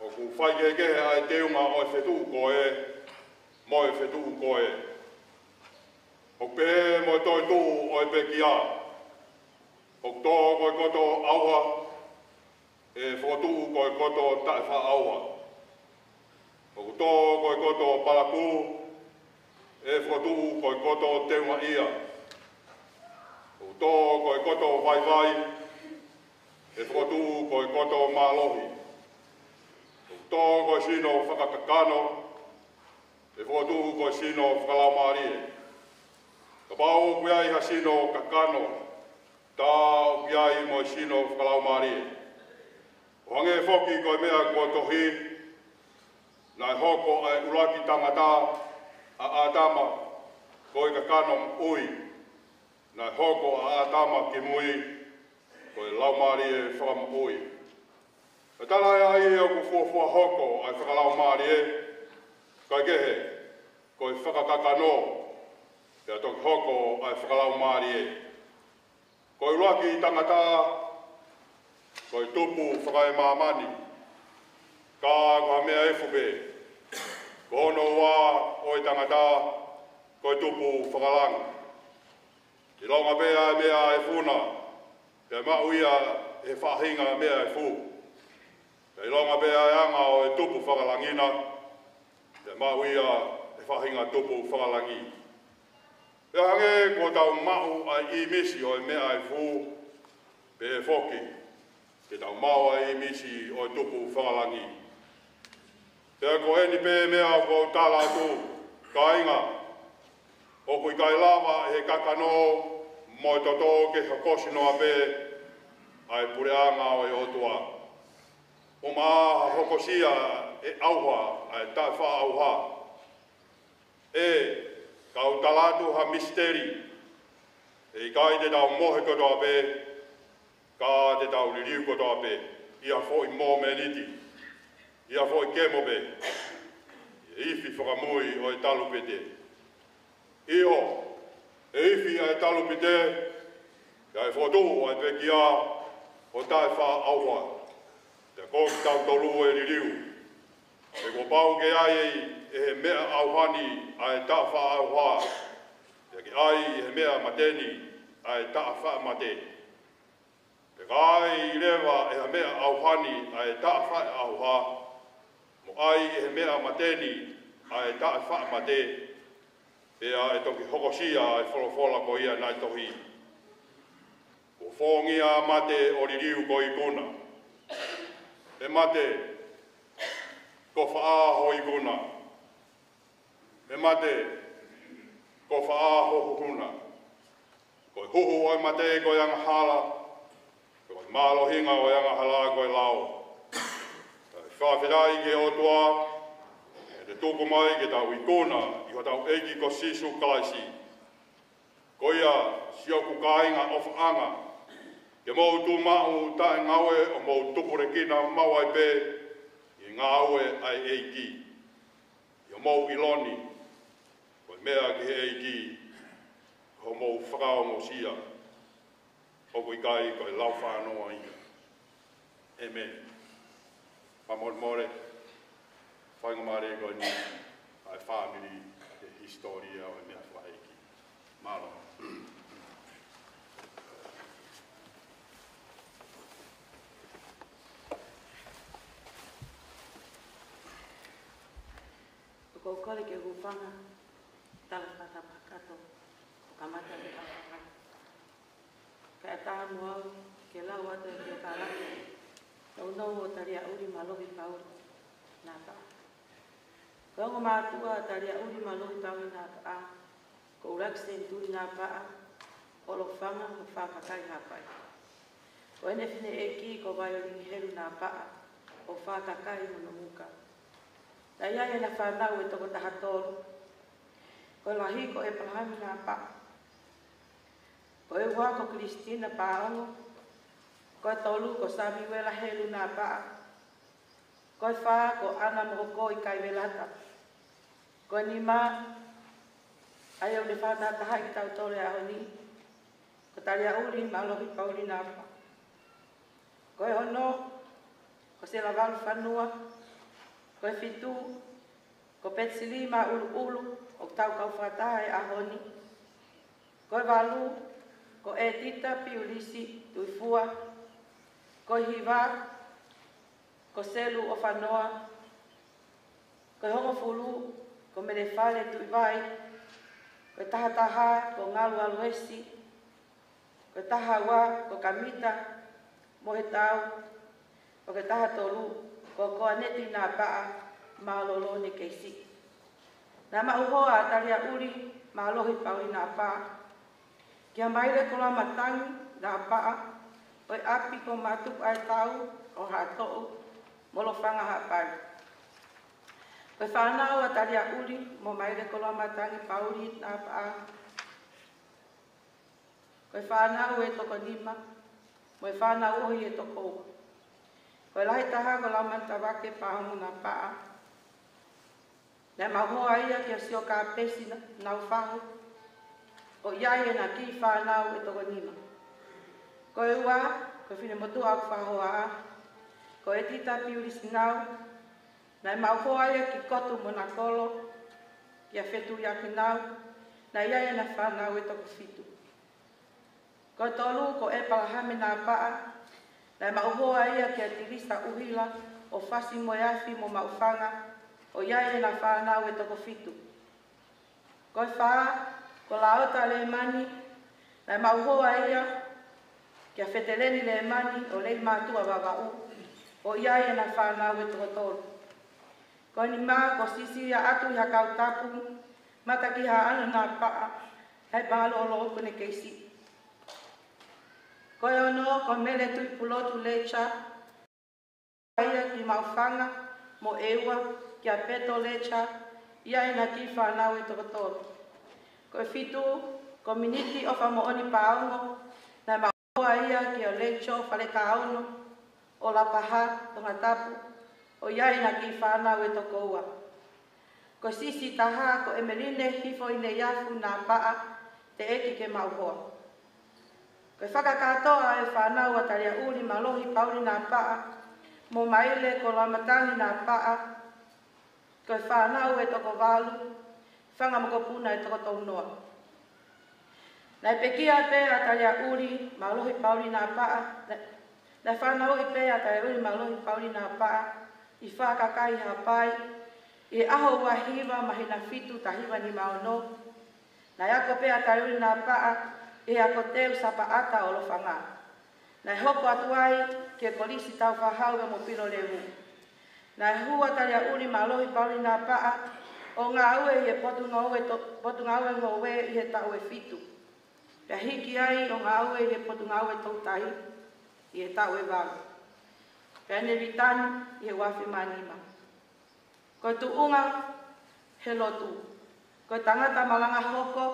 ʻoku faikehekehe ʻa e teunga ʻo e fetuʻu ko ē mo e fetuʻu ko ē. ʻOku pehē mo e toetuʻu ʻo e pekia, ʻoku tō ko e koto ʻauha, ʻe fokotuʻu ko e koto taʻefaʻaʻauha. ʻOku tō ko e koto palakū, ʻe fokotuʻu ko e koto teungaʻia. ʻOku tō ko e koto vaivai, ʻe fokotuʻu ko e koto mālohi. ʻOku tō ko e sino fakakakano, ʻe fokotuʻu ko e sino fakalaumālie. Kapau ʻoku ʻi ai ha sino kakano, tā ʻoku ʻi ai mo e sino fakalaumālie. ʻO hangē foki ko e meʻa kuo tohi, naʻe hoko ʻa e ʻuluaki tangata, ʻa ʻĀtama, ko e kakano moʻui. Naʻe hoko ʻa ʻĀtama ki mui, ko e laumālie fakamoʻui. Pea talaʻehai ʻoku fuofua hoko ʻa e fakalaumālie, kaekehe, ko e fakakakano, pea toki hoko ʻa e fakalaumālie. Ko e ʻuluaki tangata, ko e tupu fakaemāmani, ka ko ha meʻa efu pē. Ko hono ua ʻo e tangata, ko e tupu fakalangi. ʻIlonga pē ʻa e meʻa ʻa e funa, pea maʻu ia ʻe he faʻahinga meʻa efu. Pea ʻilonga pē ʻa e anga ʻo e tupu fakalangi na, pea maʻu ia ʻe he faʻahinga tupu fakalangi. Pea hangē kuo tau maʻu ʻa e ʻīmisi ʻo e meʻa efu, pehē foki ke tau maʻu ʻa e ʻīmisi ʻo e tupu fakalangi. Pea ko eni pē meʻa ʻoku ou tala atu, kāinga, ʻoku ʻikai lava ʻe he kakano mo e toto ke hokosi noa pē ʻa e puleʻanga ʻo e ʻOtua. ʻUma ʻa hokosia ʻe ʻauha ʻa e taʻefaʻaʻauha. ʻE, kau tala atu ha misiteli, ʻe ʻikai te tau mohe kotoa pē, ka te tau liliu kotoa pē, ʻi ha foʻi mōmeniti, ʻi ha foʻi kemo pē, ʻi he ifi fakamui ʻo e talupite. ʻIo, ʻe ifi ʻa e talupite, ʻa e fotu ʻa e pekia ʻo taʻefaʻaʻauha. Pea ko kitautolu ʻe liliu. He kuo pau ke ʻi ai ʻe he meʻa ʻauha ni ʻa e taʻefaʻaʻauha. Pea ke ʻi ai ʻe he meʻa mate ni ʻa e taʻefaʻamate. Pea ka ʻi ai leva ʻe ha meʻa ʻauha ni ʻa e taʻefaʻaʻauha, mo ʻi ai ʻe he meʻa mate ni ʻa e taʻefaʻamate, pea ʻe toki hokosia ʻa e folofola ko ia naʻe tohi. Kuo fōngia ʻa mate ʻo liliu ko e ikuna. ʻE mate, ko fē ho ikuna? ʻE mate, ko fē ho huhuna? Ko e huhu ʻo e mate ko e angahala, ko e mālohinga ʻo e angahala ko e lao. Kae fakafetaʻi ki he ʻOtua, ʻe te tuku mai ke tau ikuna ʻi hotau ʻEiki ko Sīsū Kalaisi. Ko ia, siʻoku kāinga ʻofaʻanga, ke mou tuʻu maʻu taʻengaue ʻo mou tupulekina maʻu ai pē ʻi he ngāue ʻa e ʻEiki. ʻI hoʻomou ʻilo ni, ko e meʻa ki he ʻEiki, ko hoʻomou fakaongosia, ʻoku ʻikai ko e laufānoa ia. ʻĒmeni. Fakamolemole, faingamālie ko eni ʻa e fāmili ke hisitōlia ʻo e meʻa fakaʻeiki. Mālō. ʻOku ou kole ke u hūfanga, tala fakatapu kakato, ʻo kamata ʻi he ʻaho ni. Kae ʻatā mo au ke lau atu ʻa e folofola, ʻa e nounou ʻo Taliaʻuli Mālohi Pauli Napaʻa. Ko e ongo mātuʻa ʻa Taliaʻuli Mālohi Pauli Napaʻa, ko ʻUluaki Senituli Napaʻa, ʻo Lofanga mo Fakakai Haʻapai. Ko ʻene fineʻeiki ko Vaiolini Helu Napaʻa, ʻo Fakakai mo Nomuka. Naʻe ʻi ai ʻena fānau ʻe toko taha tolu. Ko e lahi ko ʻEpalahame Napaʻa. Ko e ua ko Kilisitina Paongo. Ko e tolu ko Samiuela Helu Napaʻa. Ko e fā ko ʻAna Mohokoi Kaivelata. Ko e nima, ʻa ia ʻoku ne fakatahatahaʻi kitautolu he ʻaho ni, ko Taliaʻuli Mālohi Pauli Napaʻa. Ko e ono, ko Selavalu Fanua. Ko e fitu, ko Petisili Maʻuluʻulu, ʻoku tau kau fakataha he ʻaho ni. Ko e valu, ko ʻEtita Piulisi Tuifua. Ko e hiva, ko Selu ʻOfanoa. Ko e hongofulu, ko Melefale Tuivai. Ko e taha taha, ko Ngalu Aluesi. Ko e taha ua, ko Kamita Mohetau. Ko e taha tolu, ko Koaneti Napaʻa Mālōlō Nekeisi. Naʻe maʻu hoa ʻa Taliaʻuli Mālohi Pauli Napaʻa kia Maile Koloamatangi Napaʻa, ʻo e ʻapi ko Matuku ʻa e Tau ʻo Haʻatoʻu mo Lofanga Haʻapai. Ko e fānau ʻa Taliaʻuli mo Maile Koloamatangi Pauli Napaʻa, ko e fānau ʻe toko nima, mo e fānau ʻohi ʻe toko ua. Ko e lahi taha ko Laumani Tavake Paongo Napaʻa. Naʻe maʻu hoa ia kia Siokapesi Na-, Naufahu, ʻo ʻi ai ʻena kiʻi fānau ʻe toko nima. Ko e ua, ko e finemotuʻa ʻoku fakahoa, ko ʻEtita Piulisi Nau. Naʻe maʻu hoa ia ki Kotu mo Nakolo, kia Fetuiaki Nau, naʻe ʻi ai ʻena fānau ʻe toko fitu. Ko e tolu ko ʻEpalahame Napaʻa, naʻe maʻu hoa ia kia Tilisa ʻUhila ʻo Fasi mo e Afi mo Maʻufanga, ʻo ʻi ai ʻena fānau ʻe toko fitu. Ko e fā, ko Laota Lemani, naʻe maʻu hoa ia kia Feteleni Lemani ʻo Leimātuʻa Vavaʻu, ʻo ʻi ai ʻena fānau ʻe toko tolu. Ko e nima, ko Sisi Aʻatu ʻi he Kautapu Matakihaʻano Napaʻa, ʻa e mālōlō ko ʻene kei siʻi. Ko e ono, ko Mele Tuʻipulotu Lecha, ʻa ia ki Maʻufanga, mo e ua, kia Peto Lecha, ʻi ai ʻena kiʻi fānau ʻe toko tolu. Ko e fitu, ko Miniti ʻOfamoʻoni Paongo, naʻe maʻu ʻa ia kia Lecho Falekaono, ʻo Lapaha, Tongatapu, ʻo ʻi ai ʻena kiʻi fānau ʻe toko ua. Ko Sisi taha, ko ʻEmeline Hifoineiafu Napaʻa, teʻeki ke maʻu hoa. Ko e fakakātoa ʻa e fānau ʻa Taliaʻuli Mālohi Pauli Napaʻa, mo Maile Koloamatangi Napaʻa, ko e fānau ʻe toko valu, fanga mokopuna ʻe toko tolunoa. Naʻe pekia pē ʻa Taliaʻuli Mālohi Pauli Napaʻa, naʻe, naʻe fanauʻi pē ʻa Taliaʻuli Mālohi Pauli Napaʻa ʻi Fakakai Haʻapai, ʻi he ʻaho ua hiva māhina fitu taha hiva nima ono. Naʻe ako pē ʻa Taliaʻuli Napaʻa ʻi he ako teu Sapaʻata ʻo Lofanga. Naʻe hoko atu ai ki he Kolisi Taufaʻāhau mo Pilolevu. Naʻe hū ʻa Taliaʻuli Mālohi Pauli Napaʻa ʻo ngāue ʻi he Potungāue To-, Potungāue Ngoue ʻi he taʻu ʻe fitu. Pea hiki ai ʻo ngāue ʻi he Potungāue Toutai ʻi he taʻu ʻe valu. Pea ne lēteni ʻi he ua afe mā nima. Ko e tuʻunga he lotu. Ko e tangata malanga hoko,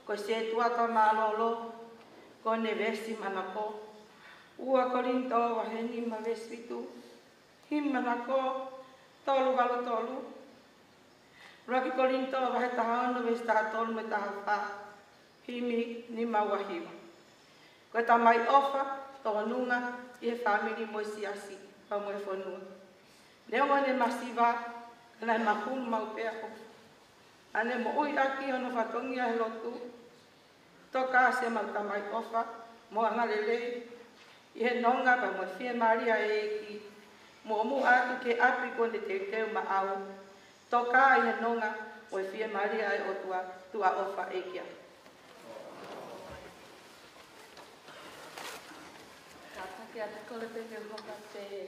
ko e sētuata mālōlō, ko ʻene veesi manako. Ua Kolinitō vahe nima veesi fitu, himi manako, tolu valu tolu. ʻUluaki Kolinitō vahe taha ono veesi taha tolu mo e taha fā, himi nima ua hiva. Ko e tamai ʻofa, tōnunga ʻi he fāmili mo e siasi, pea mo e fonua. Neongo ʻene masiva, ka naʻe mahulu maʻu pē ʻa e ʻofa. Naʻa ne moʻui ʻaki hono fatongia he lotu, toka ʻa e mau tamai ʻofa mo angalelei ʻi he nonga pea mo e fiemālie ʻa e ʻEiki, mo muʻa atu ki he ʻapi kuo ne teuteu maʻau, toka ʻi he nonga mo e fiemālie ʻa e ʻOtua, tuʻa ʻofa ʻEiki ā. Kātaki atu, kole pē ke u hoko atu pē he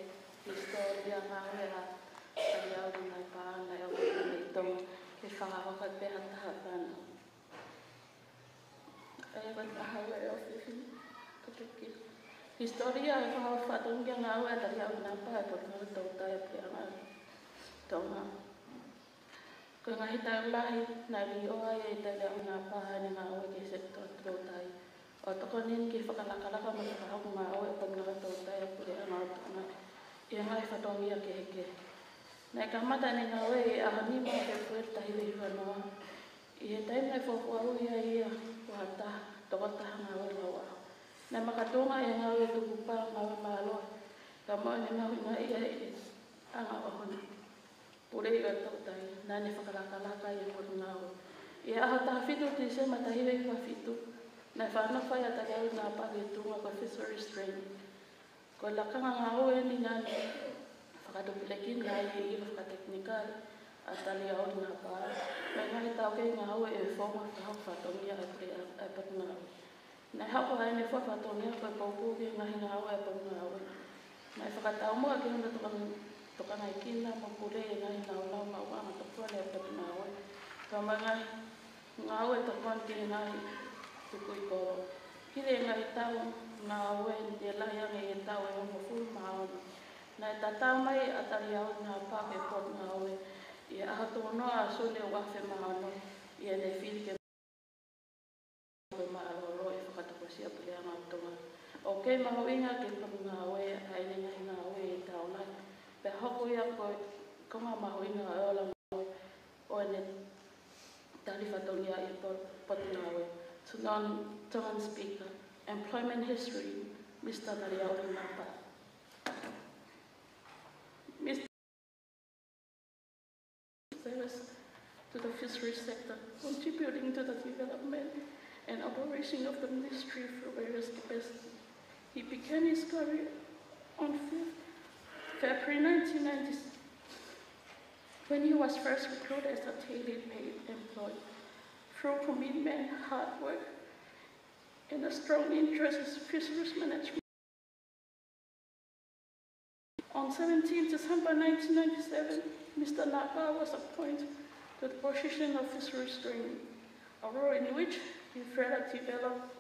hisitōlia ngāue ʻa Taliaʻuli Napaʻa, naʻe ʻomi mei Tonga, ke fakahoko atu pē ha taha fānau. ʻA ia ko e taha ua ʻe ofi fini, ko e peki. Hisitōlia ʻo e fatongia ngāue ʻa Taliaʻuli Napaʻa ʻi he Potungāue Toutai ʻa e Puleʻanga Tonga. Ko e ngaahi taʻu lahi naʻe liʻoa ai ʻe Taliaʻuli Napaʻa ʻene ngāue ki he sekitoa toutai, ʻo tokoni ki he fakalakalaka mo e fakahoko ngāue ʻa e Potungāue Toutai ʻa e Puleʻanga ʻo Tonga ʻi he ngaahi fatongia kehekehe. Naʻe kamata ʻene ngāue ʻi he ʻaho nima ʻo Fēpueli taha hiva hiva noa, ʻi he taimi naʻe fuofua ui ai ia ko ha taha, tokotaha ngāue lauʻi. Naʻe makatuʻunga ʻi he ngāue tukupā, ngāue mālohi, kae ʻumaʻā ʻene mahuʻingaʻia ʻi he anga ʻo hono pule ʻi he toutai, naʻa ne fakalakalaka ʻi he Potungāue. ʻI he ʻaho taha fitu Tīsema taha hiva hiva fitu, naʻe fanongo ai ʻa Taliaʻuli Napaʻa ki he tuʻunga ko e Fisheries Training. Ko e lakanga ngāue eni naʻa ne fakatupulekina ai ʻi he ʻilo fakatekinikale ʻa Taliaʻuli Napaʻa, mo e ngaahi taukei ngāue ʻi he founga fakahoko fatongia ʻa e Puleʻanga ʻa e Potungāue. Naʻe hoko ai ʻene fua fatongia ko e poupou ki he ngaahi ngāue ʻa e Potungāue. Naʻe fakataumuʻa ki hono tokan-, tokangaekina mo pule ʻi he ngaahi nāunau maʻuʻanga tokoni ʻa e Potungāue, kae ʻumaʻā e ngaahi ngāue tokoni ki he ngaahi tukui kolo. Hili e ngaahi taʻu ngāue ni, ʻi he lahi ange ʻi he taʻu ʻe hongofulu mā ono, naʻe tatau mai ʻa Taliaʻuli Napaʻa ki he Potungāue ʻi he ʻaho tolu noa ʻo Sune ua afe mā ono, ʻi heʻene fili ke ko e mālōlō ʻi he fakatupu ʻa e Puleʻanga ʻo Tonga. ʻOku kei mahuʻinga ki he Potungāue ʻa ʻene ngaahi ngāue ʻi he taʻu lahi, pea hoko ia ko e konga mahuʻinga ʻo e ola ngāue ʻo ʻene tali fatongia ʻi he po-, Potungāue. To non-, Tongan speaker, employment history, Mister Taliaʻuli Napaʻa. Mister Service to the fisheries sector, contributing to the development and operation of the ministry through various capacities. He began his career on fifth February nineteen ninety-six, when he was first recruited as a daily paid employee. Through commitment, hard work, and a strong interest in fisheries management, On seventeenth December nineteen ninety-seven, Mister Napa was appointed to the position of Fisheries Trainee, a role in which he further developed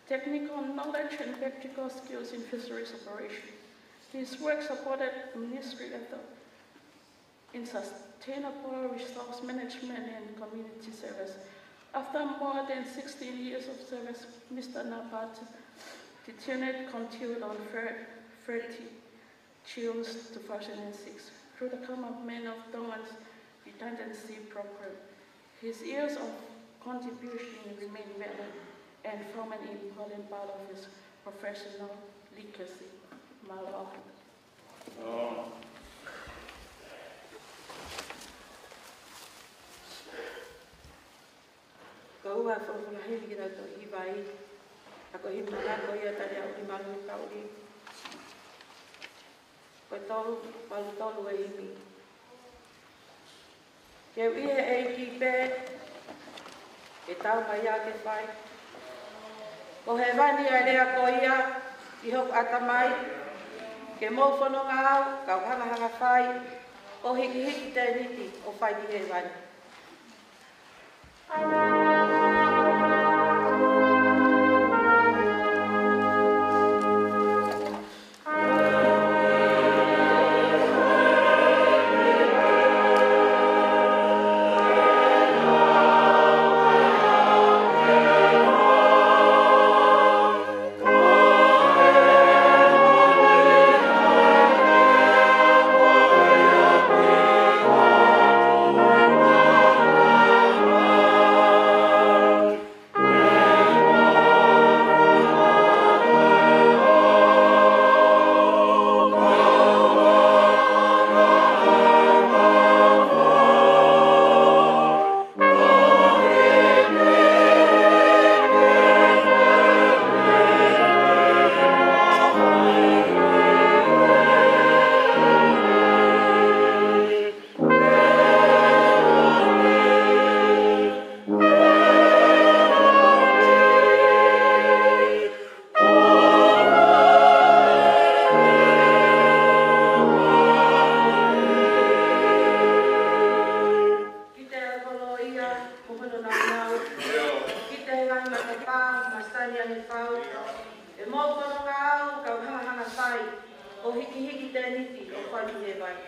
technical knowledge and practical skills in fisheries operation. His work supported the ministry effort in sustainable resource management and community service. After more than sixteen years of service, Mister Napa t-, tenure continued on thir-, thirty June two thousand and six, through the commencement of Tonga's redundancy program. His years of contribution remain valid and form an important part of his professional legacy. Mālō. Ko e ua e folofola himi ke tau tohi vai. ʻA ia ko e himi manako ia, tali ʻa uli malu kauli. Ko e tolu, valu tolu e himi. Ke ui he ʻEiki pē, ʻe tau mai ia ke fai. Ko hēvani ʻa e lea ko ia ʻi hoku ʻatamai, ke mou fononga au, kau hangahanga fai, ʻo hikihiki tēniti, ʻo fai ki hēvani. Ki te koloa ia mo hono nāunau. Ki te ngaahi matapā masani ʻa e fau. ʻE mou fononga au, kau hangahanga fai, ʻo hikihiki tēniti, ʻo fai ki hēvani.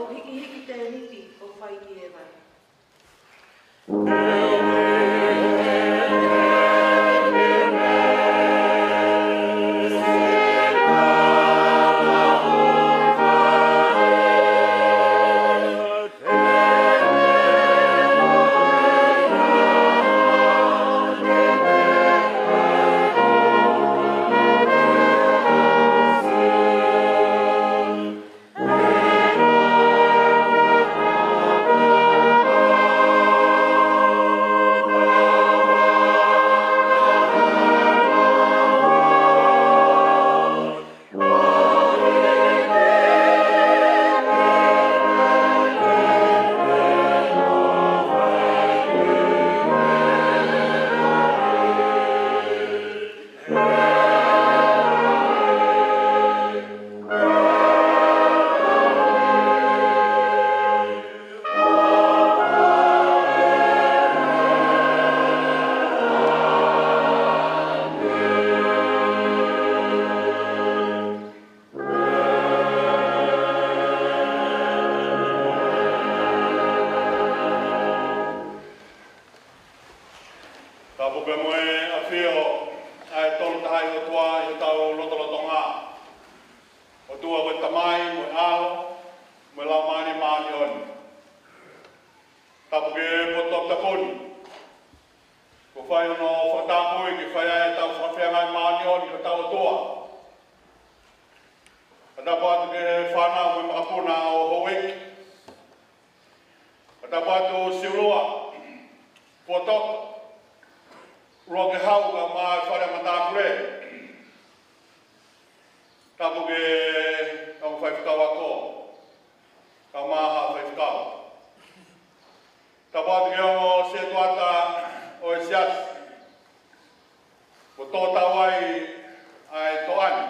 ʻo hikihiki tēniti ʻo fai ki he vai. Tapu ke mo e ʻafio ʻa e Tolu Tahaʻi ʻOtua ʻi hotau lotolotonga. ʻOtua ko e Tamai, mo e ʻAlo, mo e Laumālie Māʻoniʻoni. Tapu ke mo toputapu ni. Kuo fai hono fakatapui ke fai ai ʻetau fakafeangai māʻoniʻoni ki hotau ʻOtua. Fakatapu atu ki he fānau mo e makapuna ʻo Houʻeiki. Fakatapu atu Siulua, Puatoto, ʻUluakehau kae ʻumaʻā e fale matāpule. Tapu ki he ongo faifekau ako, kae ʻumaʻā haʻa faifekau. Tapu atu ki he ongo sētuata ʻo e siasi, kuo tō tau ai ʻa e toʻa ni.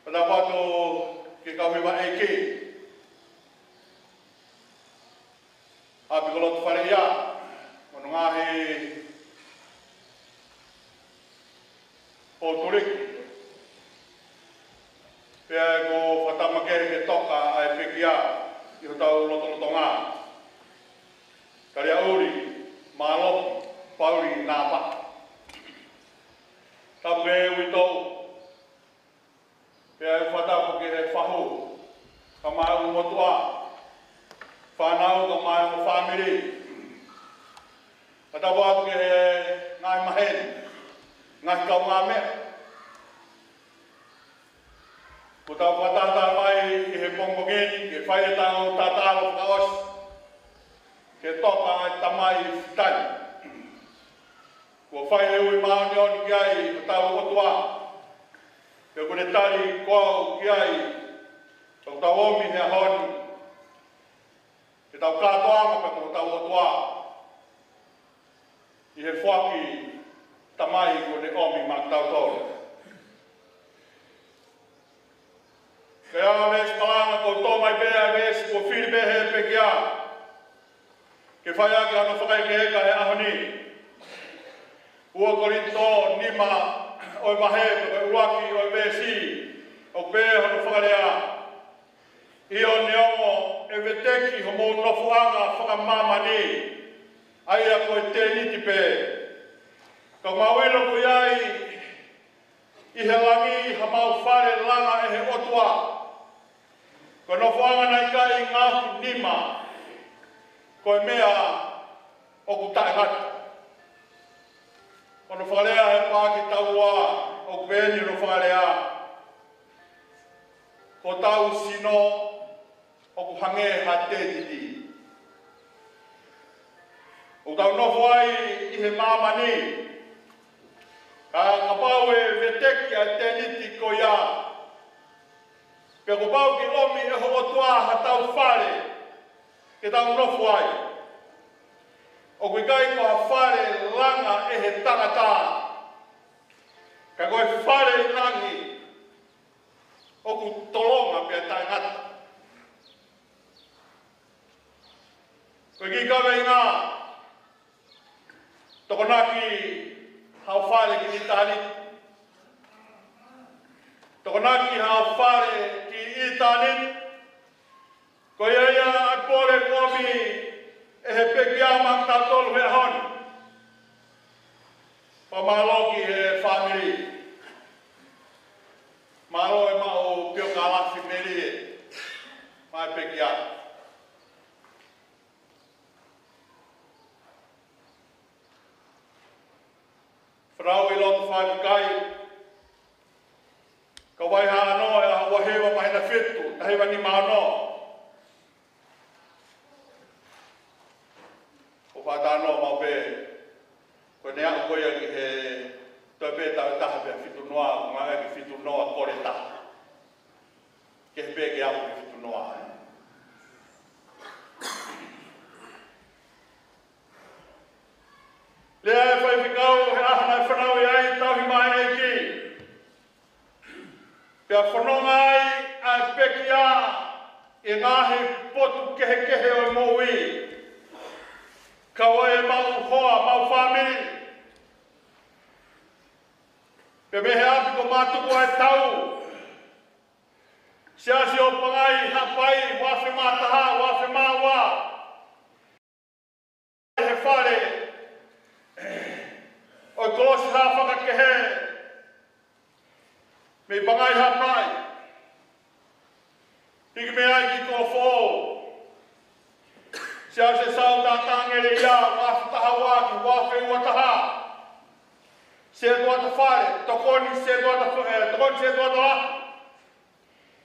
Fakatapu atu ki he kau hiva ʻeiki, ʻa e ʻApikoloti Faleʻia, mo hono ngaahi poutuliki. Pea ʻoku ou fakataumaʻi ke toka ʻa e pekia ʻi hotau lotolotonga. Taliaʻuli Mālohi Pauli Napa. Tapu ki he uitou. Pea ʻoku ou fakatapu ki he fahu, kae ʻumaʻā e motuʻa, fānau kae ʻumaʻā e fāmili. Fakatapu atu ki he ngaahi maheni, ngaahi kaungāmeʻa. Kuo tau fakataha mai ʻi he pongipongi ni, ke fai ʻetau tatalo fakaʻosi ki he toka ʻa e tamai Fitani. Kuo fai e ui māʻoniʻoni ki ai hotau ʻOtua. Pea kuo ne tali ko au ki ai, ʻoku tau ʻomi he ʻaho ni, ke tau kātoanga pea mo hotau ʻOtua ʻi he foaki tamai kuo ne ʻomi maʻatautolu. Ko e veesi malanga ʻoku tō mai pē ʻa e veesi kuo fili pē he pekia ke fai ʻaki hono fakaʻekeʻeka he ʻaho ni. Ua Kolinitō nima ʻo e vahe, ko e ʻuluaki ʻo e veesi, ʻoku pehē hono fakalea: ʻIo neongo ʻe veteki homou nofoʻanga fakamāmani, ʻa ia ko e tēniti pē, ka mau ʻilo ʻoku ʻi ai ʻi he langi hamau fale langa ʻe he ʻOtua. Ko e nofoʻanga naʻe ʻikai ngaohi nima, ko e meʻa ʻoku taʻengata. Ko hono fakalea he paaki taua, ʻoku pehē ni hono fakalea: Ko hotau sino ʻoku hangē ha tēniti. ʻOku tau nofo ai ʻi he māmani. Ka kapau ʻe veteki ʻa e tēniti ko ia, pea kuo pau ke ʻomi ʻe he ʻOtua haʻatau fale ke tau nofo ai. ʻOku ʻikai ko ha fale langa ʻe he tangata, ka ko e fale ʻi langi ʻoku tolonga pea taʻengata. Ko e kiʻi kaveinga: Tokonaki haʻo fale ki ʻitāniti. Tokonaki haʻo fale ki ʻitāniti. Ko ia ia ʻa e pole kuo ʻomi ʻe he pekia maʻa kitautolu he ʻaho ni. Fakamālō ki he fāmili. Mālō e maʻu piokalafi melie maʻa e pekia. Fanauʻi lotu faifekau. Kau Vaihā ʻAno, ʻi he ʻaho ua hiva māhina fitu, taha hiva nima ono. ʻOku ou fakatalanoa maʻu pē, ko ʻene aʻu ko ia ki he toe pē taʻu ʻe taha pea fitu noa, ʻoku ngāueʻaki fitu noa kole taha. Kehe pē ke aʻu ki he fitu noa, ē. Lea e faifekau he ʻaho naʻe fanauʻi ai, tauhi mai ʻEiki. Pea fononga ai ʻa e pekia ʻi he ngaahi potu kehekehe ʻo e moʻui. Kau ai e maʻu hoa, maʻu fāmili. Pea mei he ʻapi ko Matuku ʻa e tau. Siasi ʻo Pangai, Haʻapai, ua afe mā taha, ua afe mā ua. He fale ʻo e kolosi Hafaka kehe, mei Pangai Haʻapai. Hiki mei ai ki Kolofoʻou. Siasi Sau Tātāngele ia, ua afe taha ua ki he ua afe ua taha. Setuata Fale, tokoni Setuata, eh, tokoni Setuata Lahi.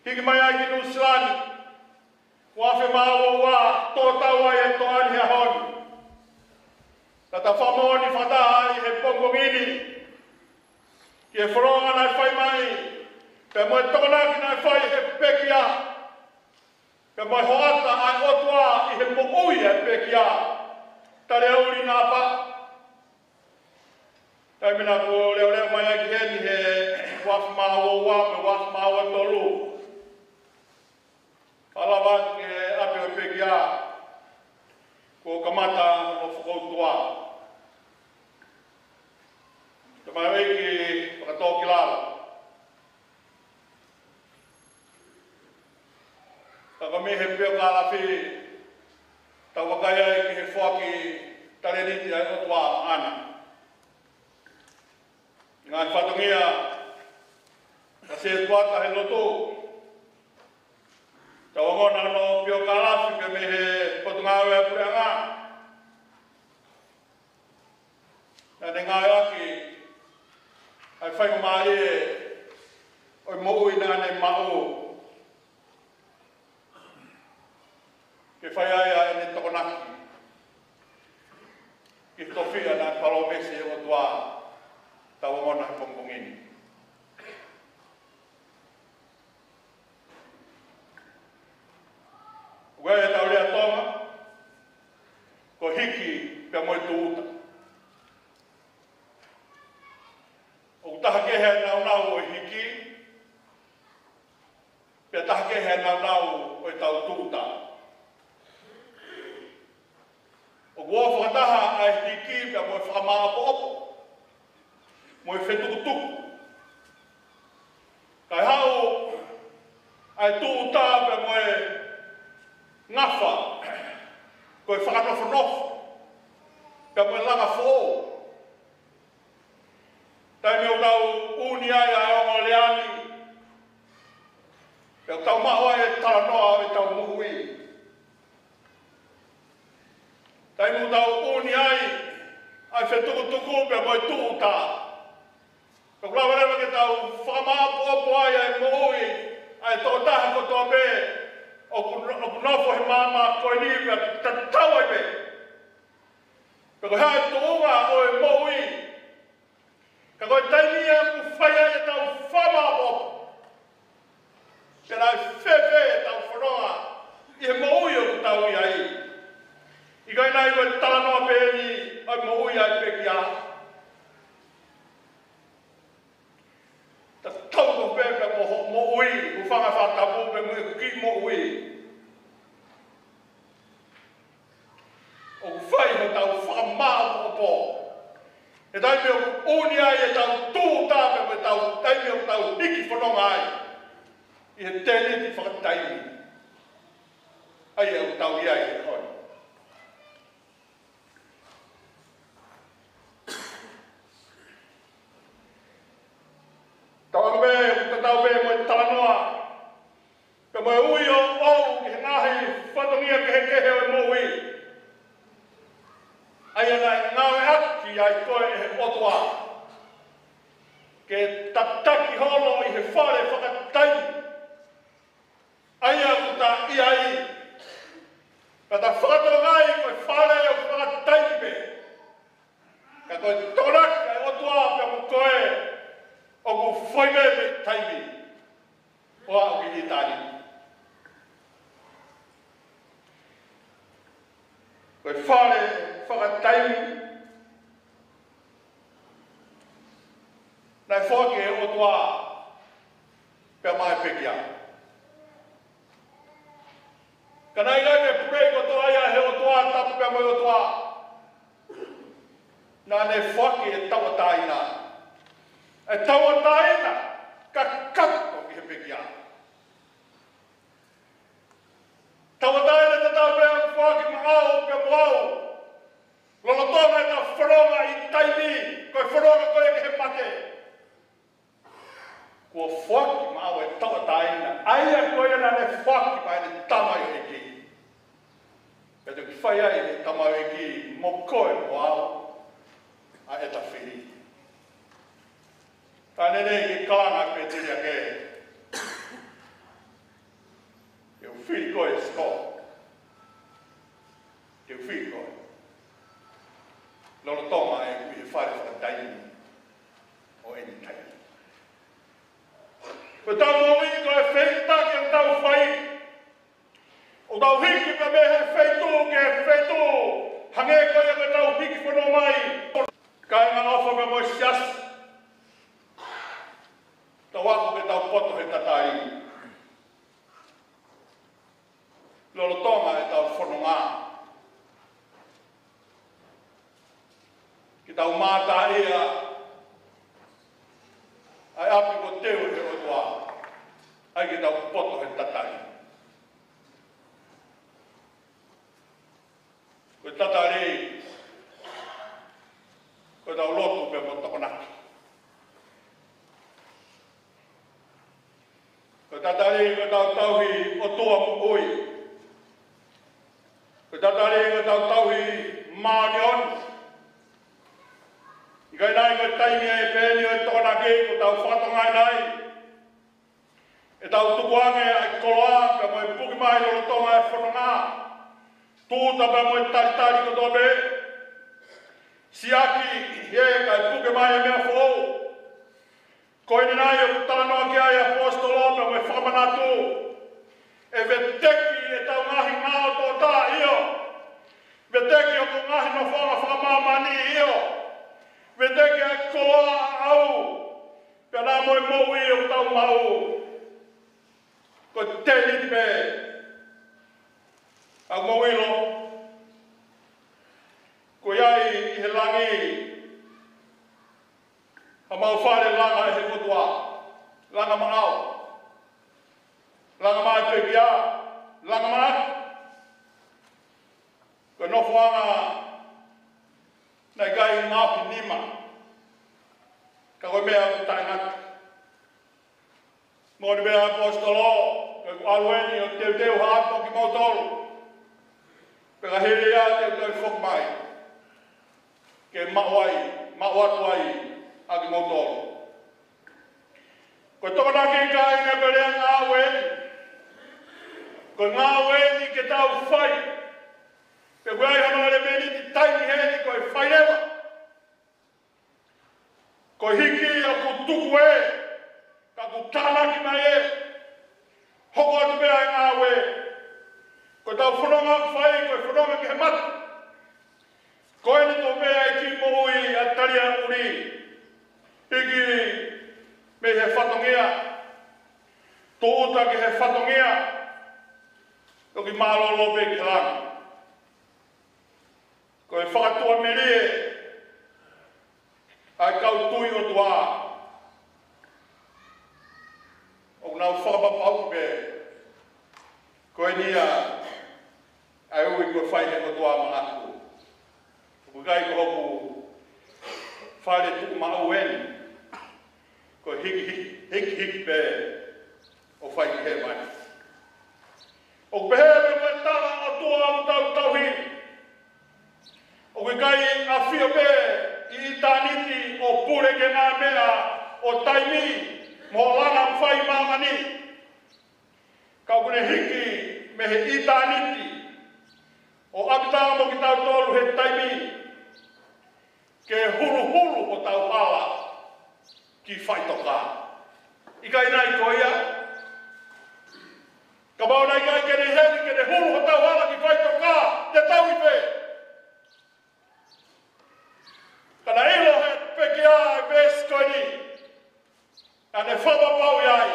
Hiki mai ai ki Nuʻu Sila ni. Ua afe mā ua ua, tō tau ai e toʻa ni he ʻaho ni. Naʻa tau fakamoʻoni fakataha ai he pongipongi ni ki he fononga naʻe fai mai, pea mo e tokonaki naʻe fai he pekia, pea mo e hoʻata ʻa e ʻOtua ʻi he moʻui ʻa e pekia. Tali ʻuli naʻa pā. Taimi naʻa ku leʻoleʻo mai ai ki heni he ua afe mā ua ua mo e ua afe mā ua tolu. Fakalava ki he ʻapi ʻo e pekia, kuo kamata hono fakautua. Tamaioʻeiki Fakatōkilalo. Ka ko e meʻa he piokalafi, tau vakai ai ki he foaki talēniti ʻa e ʻOtua maʻana. Ngaahi fatongia, ka Setuata he lotu. Tau ongona hono piokalafi pea mei he Potungāue ʻa e Puleʻanga. Naʻa ne ngāueʻaki ʻa e faingamālie ʻo e moʻui naʻa ne maʻu ke fai ai ʻa ʻene tokonaki ki he tofiʻa naʻe palōmesi ʻe he ʻOtua, tau ongona he pongipongi ni. ʻOku ʻi ai e tau lea Tonga, ko e hiki pea mo e tūʻuta. ʻOku taha kehe e nāunau ʻo e hiki, pea taha kehe e nāunau ʻo e tau tūʻuta. ʻOku ō fakataha ʻa e hiki pea mo e fakamāʻopoʻopo, mo e fetukutuku. Kae haʻu ʻa e tūʻuta pea mo e ngafa, ko e fakanofonofo, pea mo e langa foʻou. Taimi ʻoku tau ʻuni ai ʻa e ongo lea ni, pea ʻoku tau maʻu ai e talanoa ʻo e tau moʻui. Taimi ʻoku tau ʻuni ai ʻa e fetukutuku pea mo e tūʻuta, pea ʻoku lava leva ke tau fakamāʻopoʻopo ai ʻa e moʻui ʻa e tokotaha kotoa pē ʻoku, ʻoku nofo he maama ko eni pea tatau ai pē pe ko e hā e tuʻunga ʻo e moʻui. Ka ko e taimi ia ʻoku fai ai e tau fakamāʻopoʻopo, ke naʻe fēfē e tau fononga ʻi he moʻui ʻoku tau ʻi ai. ʻIkai naʻa ko e talanoa pē eni ʻo e moʻui ʻa e pekia. Tatau ko pē pea mo hoʻo moʻui, hūfanga he fakatapu pea mo e kiʻi moʻui. ʻOku fai hotau fakamāʻopoʻopo he taimi ʻoku ʻuni ai e tau tūʻuta pea mo e tau taimi ʻoku tau hiki fononga ai ʻi he tēniti fakataimi. ʻA ia ʻoku tau ʻi ai he ʻaho ni. Tau pē, ʻoku tatau pē mo e talanoa, pea mo e ui ʻoʻou ki he ngaahi fatongia kehekehe ʻo e moʻui. ʻA ia naʻe ngāueʻaki ai koe ʻe he ʻOtua ke tataki holo ʻi he fale fakataimi ʻa ia ʻoku ta ʻi ai, ka ta fakatokangaʻi ko e fale ʻoku fakataimi pē. Ka ko e tokonaki ʻa e ʻOtua pea mo koe ʻoku fai pē mei taimi ʻo aʻu ki ʻitāniti. Ko e fale fakataimi naʻe foaki ʻe he ʻOtua pea maʻa e pekia. Ka naʻe ʻikai ke pule kotoa ia ʻe he ʻOtua, tapu pea mo e ʻOtua. Naʻa ne foaki e tauʻatāina. E tauʻatāina kakato ki he pekia. Tauʻatāina tatau pē ʻoku foaki maʻau pea mo au. Lolotonga ʻetau fononga ʻi taimi, ko e fononga ko ē ki he mate. Kuo foaki maʻau e tauʻatāina, ʻa ia ko ia naʻa ne foaki maʻa ʻene tamaioʻeiki. Pea toki fai ai ʻe he tamaioʻeiki mo koe mo au ʻa ʻeta fili. Ka naʻe ʻikai ke kalanga pē te ia ke, ke u fili koe, siko. Ke u fili koe. Lolotonga e ui he fale fakataimi ʻo eni taimi. Ko ʻetau moʻui ko e feituʻu ke tau fai. ʻOku tau hiki pē mei he feituʻu ki he feituʻu. Hangē ko ia ʻoku tau hiki fononga mai. Kāinga ʻofa pea mo e siasi. Tau ako ke tau poto he tatali. Lolotonga ʻetau fononga. Ke tau mātā ia ʻa e ʻapi kuo teu ʻe he ʻOtua. ʻAi ke tau poto he tatali. Ko e tatali, ko ʻetau lotu pea mo tokonaki. Ko e tatali, ko ʻetau tauhi ʻOtua moʻui. Ko e tatali, ko ʻetau tauhi māʻoniʻoni. ʻIkai nai ko e taimi ʻe peheni ʻo e tokonaki, ko ʻetau fakatokangaʻi nai. ʻEtau tukuange ʻa e koloa, pea mo e puke mai lolotonga e fononga. Tūʻuta pea mo e talitali kotoa pē. Siʻaki, ʻi he kae puke mai e meʻa foʻou. Ko eni nai ʻoku talanoa ki ai ʻa e ʻaposetolo pea mo e fakamanatu. ʻE veteki ʻetau ngaahi ngāue toʻotaha ʻio. Veteki hoku ngaahi nofoʻanga fakamāmani ʻio. Veteki ʻa e koloa ʻaʻau. Pea naʻa mo e moʻui ʻoku tau maʻu. Ko e tēniti pē ʻa e moʻui lo. Ko ia ʻi he langi. ʻA mau fale langa ʻe he ʻOtua. Langa maʻau. Langa maʻa e pekia. Langa maʻa. Ko e nofoʻanga naʻe ʻikai ngaohi nima. Ka ko e meʻa ʻoku taʻengata. Moʻoni pē ʻaposetolo, ko ʻeku ʻalu eni ʻo teuteu haʻaku kimoutolu. Pea ka hili ia te u toe foki mai. Ke maʻu ai, maʻu atu ai ʻa kimoutolu. Ko e tokonaki kāinga ko e lea ngāue eni. Ko e ngāue eni ke tau fai. Pea ko e ʻai hano elemēniti taimi heni ko e fai leva. Ko e hiki ʻoku tuku ē, ka ʻoku tānaki mai ē, hoko atu pē ʻa e ngāue. Ko ʻetau fononga ʻoku fai, ko e fononga ki he mate. Ko eni ko e meʻa ʻi he moʻui ʻa Talia ʻuli. Hiki mei he fatongia. Tūʻuta ki he fatongia. Toki mālōlō pē ki he langi. Ko e fakatuʻamelie ʻa e kau tui ʻOtua. ʻOku nau fakapapauʻi pē. Ko eni ia ʻA e ui kuo fai ʻe he ʻOtua maʻaku. ʻOku ʻikai ko hoku fale tuʻumaʻu eni. Ko e hiki, hiki, hiki, hiki pē ʻo fai ki hēvani. ʻOku pehē pē ko e tala ʻa e ʻOtua ʻoku tau tauhi. ʻOku ʻikai ʻafio pē ʻi ʻitāniti ʻo pule ki he ngaahi meʻa ʻo taimi mo e langa ʻoku fai ʻi māmani. Ka ʻoku ne hiki mei he ʻitāniti ʻo ʻapitanga mo kitautolu he taimi ke huluhulu hotau hala ki faʻitoka. ʻIkai naʻe ko ia? Kapau naʻe ʻikai ke ne hiki ke ne hulu hotau hala ki faʻitoka, te tau ʻi fē? Ka naʻe ʻilo ʻe he pekia ʻa e veesi ko eni, naʻa ne fakapapauʻi ai.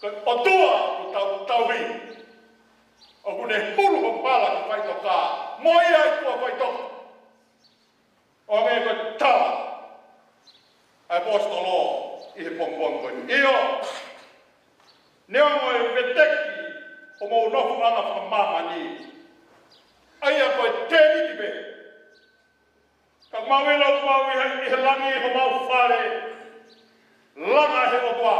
Ko e ʻOtua ʻoku tau tauhi, ʻoku ne hulu hoku hala ki faʻitoka, mo ia ʻi tuʻa faʻitoka. ʻO hangē ko e tala ʻa e ʻaposetolo ʻi he pongipongi ko eni. ʻIo, neongo e veteki homou nofoʻanga fakamāmani, ʻa ia ko e tēniti pē. Ka mau ʻilo ʻoku mau ʻi he, ʻi he langi homau fale langa ʻe he ʻOtua.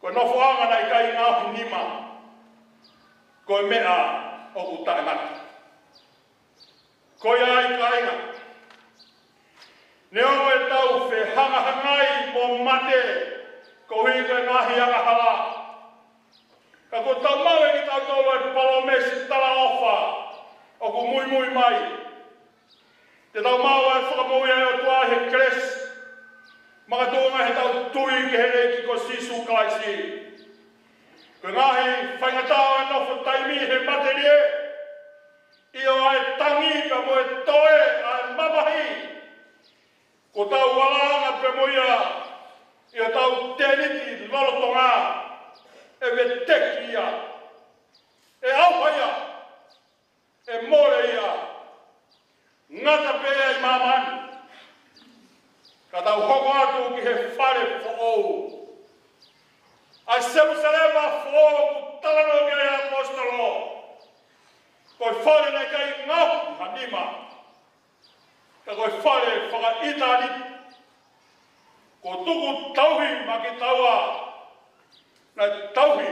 Ko e nofoʻanga naʻe ʻikai ngaohi nima, ko e meʻa ʻoku taʻengata. Ko ia ai kāinga, neongo ʻetau fehangahangai mo mate koeʻuhi ko e ngaahi angahala, ka kuo tau maʻu ʻe kitautolu e palōmesi talaʻofa ʻoku muimui mai. Te tau maʻu ʻa e fakamoʻui ʻa e ʻOtua he kelesi, makatuʻunga heʻetau tui ki he ʻEiki ko Sīsū Kalaisi. Ko e ngaahi faingataʻa ʻo e nofo taimi he matelie, ʻio ʻa e tangi pea mo e toe ʻa e mamahi, kuo tau alanga pē mo ia ʻi hotau tēniti lolotonga. ʻE veteki ia, ʻe ʻauha ia, ʻe mole ia, ngata pē ia ʻi māmani. Ka tau hoko atu ki he fale foʻou, ʻa e Selūsalema foʻou ʻoku talanoa ki ai ʻa e ʻaposetolo. Ko e fale naʻe ʻikai ngaohi ha nima, ka ko e fale fakaʻitāniti. Kuo tuku tauhi maʻa kitaua, naʻe tauhi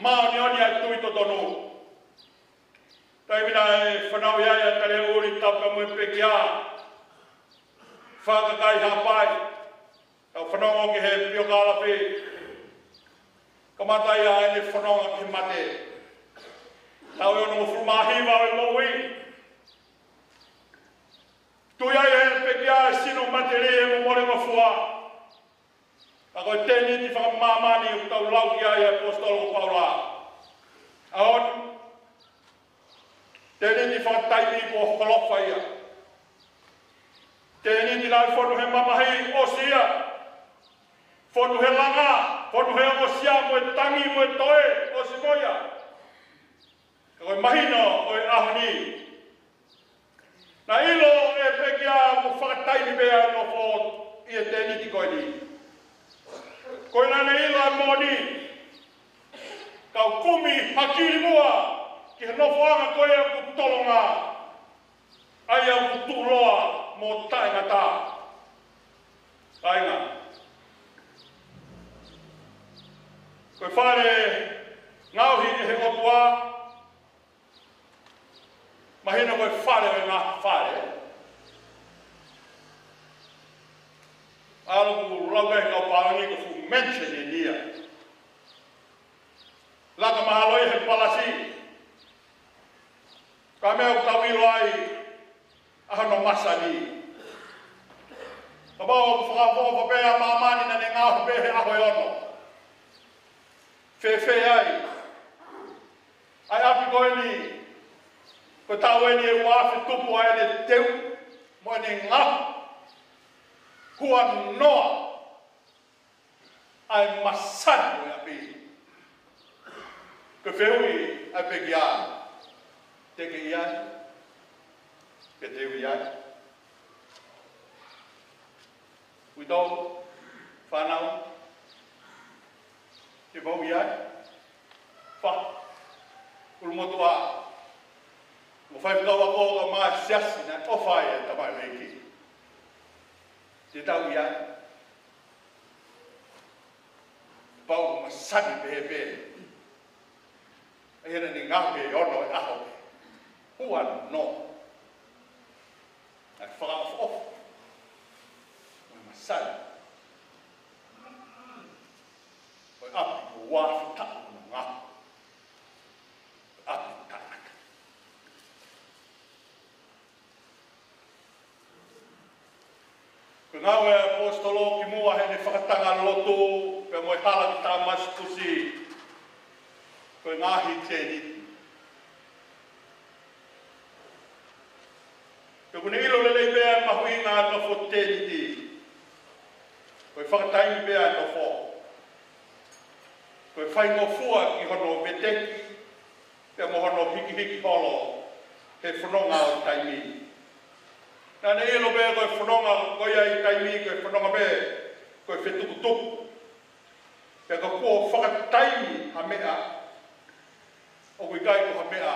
māʻoniʻoni ʻa e tui totonu. Taimi naʻe fanauʻi ai ʻa Taliaʻuli Tapu mo e pekia, fakakai Haʻapai, tau fanongo ki he piokālafi. Kamata ia ʻene fononga ki he mate. Taʻu ʻe onongofulu mā hiva ʻo e moʻui. Tui ai ʻe he pekia ʻa e sino matelie mo molengofua. Ka ko e tēniti fakamāmani ʻoku tau lau ki ai ʻa e ʻaposetolo ko Paula. ʻAho ni, tēniti fakataimi kuo holofa ia. Tēniti naʻe fonu he mamahi, ʻosi ia. Fonu he langa, fonu he ʻosi ia mo e tangi mo e toe, ʻosi mo ia. Ka ko e mahino ʻo e ʻaho ni, naʻe ʻilo ʻe he pekia ʻoku fakataimi pē ʻa e nofo ʻi he tēniti ko eni. Ko ia naʻa ne ʻilo ʻa e moʻoni, ka ʻoku kumi hakili muʻa ki he nofoʻanga ko ia ʻoku tolonga, ʻa ia ʻoku tuʻuloa mo taʻengata. Kāinga, ko e fale ngaohi ʻe he ʻOtua, mahino ko e fale ʻo e ngaahi fale. ʻAlu ʻo lau ki ai e kau pālangi ko e fuʻu mansion ʻeni ia. Laka mahalo ia he palasi. Ka meʻa ʻoku tau ʻilo ai ʻa hono masani. Kapau ʻoku fakaʻofoʻofa pē ʻa māmani naʻa ne ngaohi pē he ʻaho ʻe ono. Fēfē ai ʻa e ʻapi ko eni, ko e taʻu eni ʻe ua afe tupu ʻa ʻene teu mo ʻene ngaohi. Huanoa ʻa e masani ʻo e ʻapi. Ko e fehuʻi ʻa e pekia, te ke ʻi ai? Pe te u ʻi ai? Uitou, fānau, te mou ʻi ai? siasi naʻe ʻofa ai e tamaioʻeiki. Te tau ʻi ai. Pau masani pehē pē. ʻE hena ni ngā pē ono e ʻaho pē. Hua no. ʻAi fakaʻofoʻofa. Mo e masani. Mo e ʻapi mo ua fita mo ngā. ʻApi taʻata. Ko e ngāue ʻa e ʻaposetolo kimuʻa heʻene fakatanga lotu, pea mo e hala ki Tāmasikusi, ko e ngaahi tēniti. Pea ʻoku ne ʻilo lelei pē ʻa e mahuʻinga ʻa e nofo tēniti. Ko e fakataimi pē ʻa e nofo. Ko e faingofua ki hono veteki, pea mo hono hikihiki holo he fononga ʻo taimi. Naʻa ne ʻilo pē ko e fononga ko ia ʻi taimi, ko e fononga pē, ko e fetukutuku. Pea ka kuo fakataimi ha meʻa, ʻoku ʻikai ko ha meʻa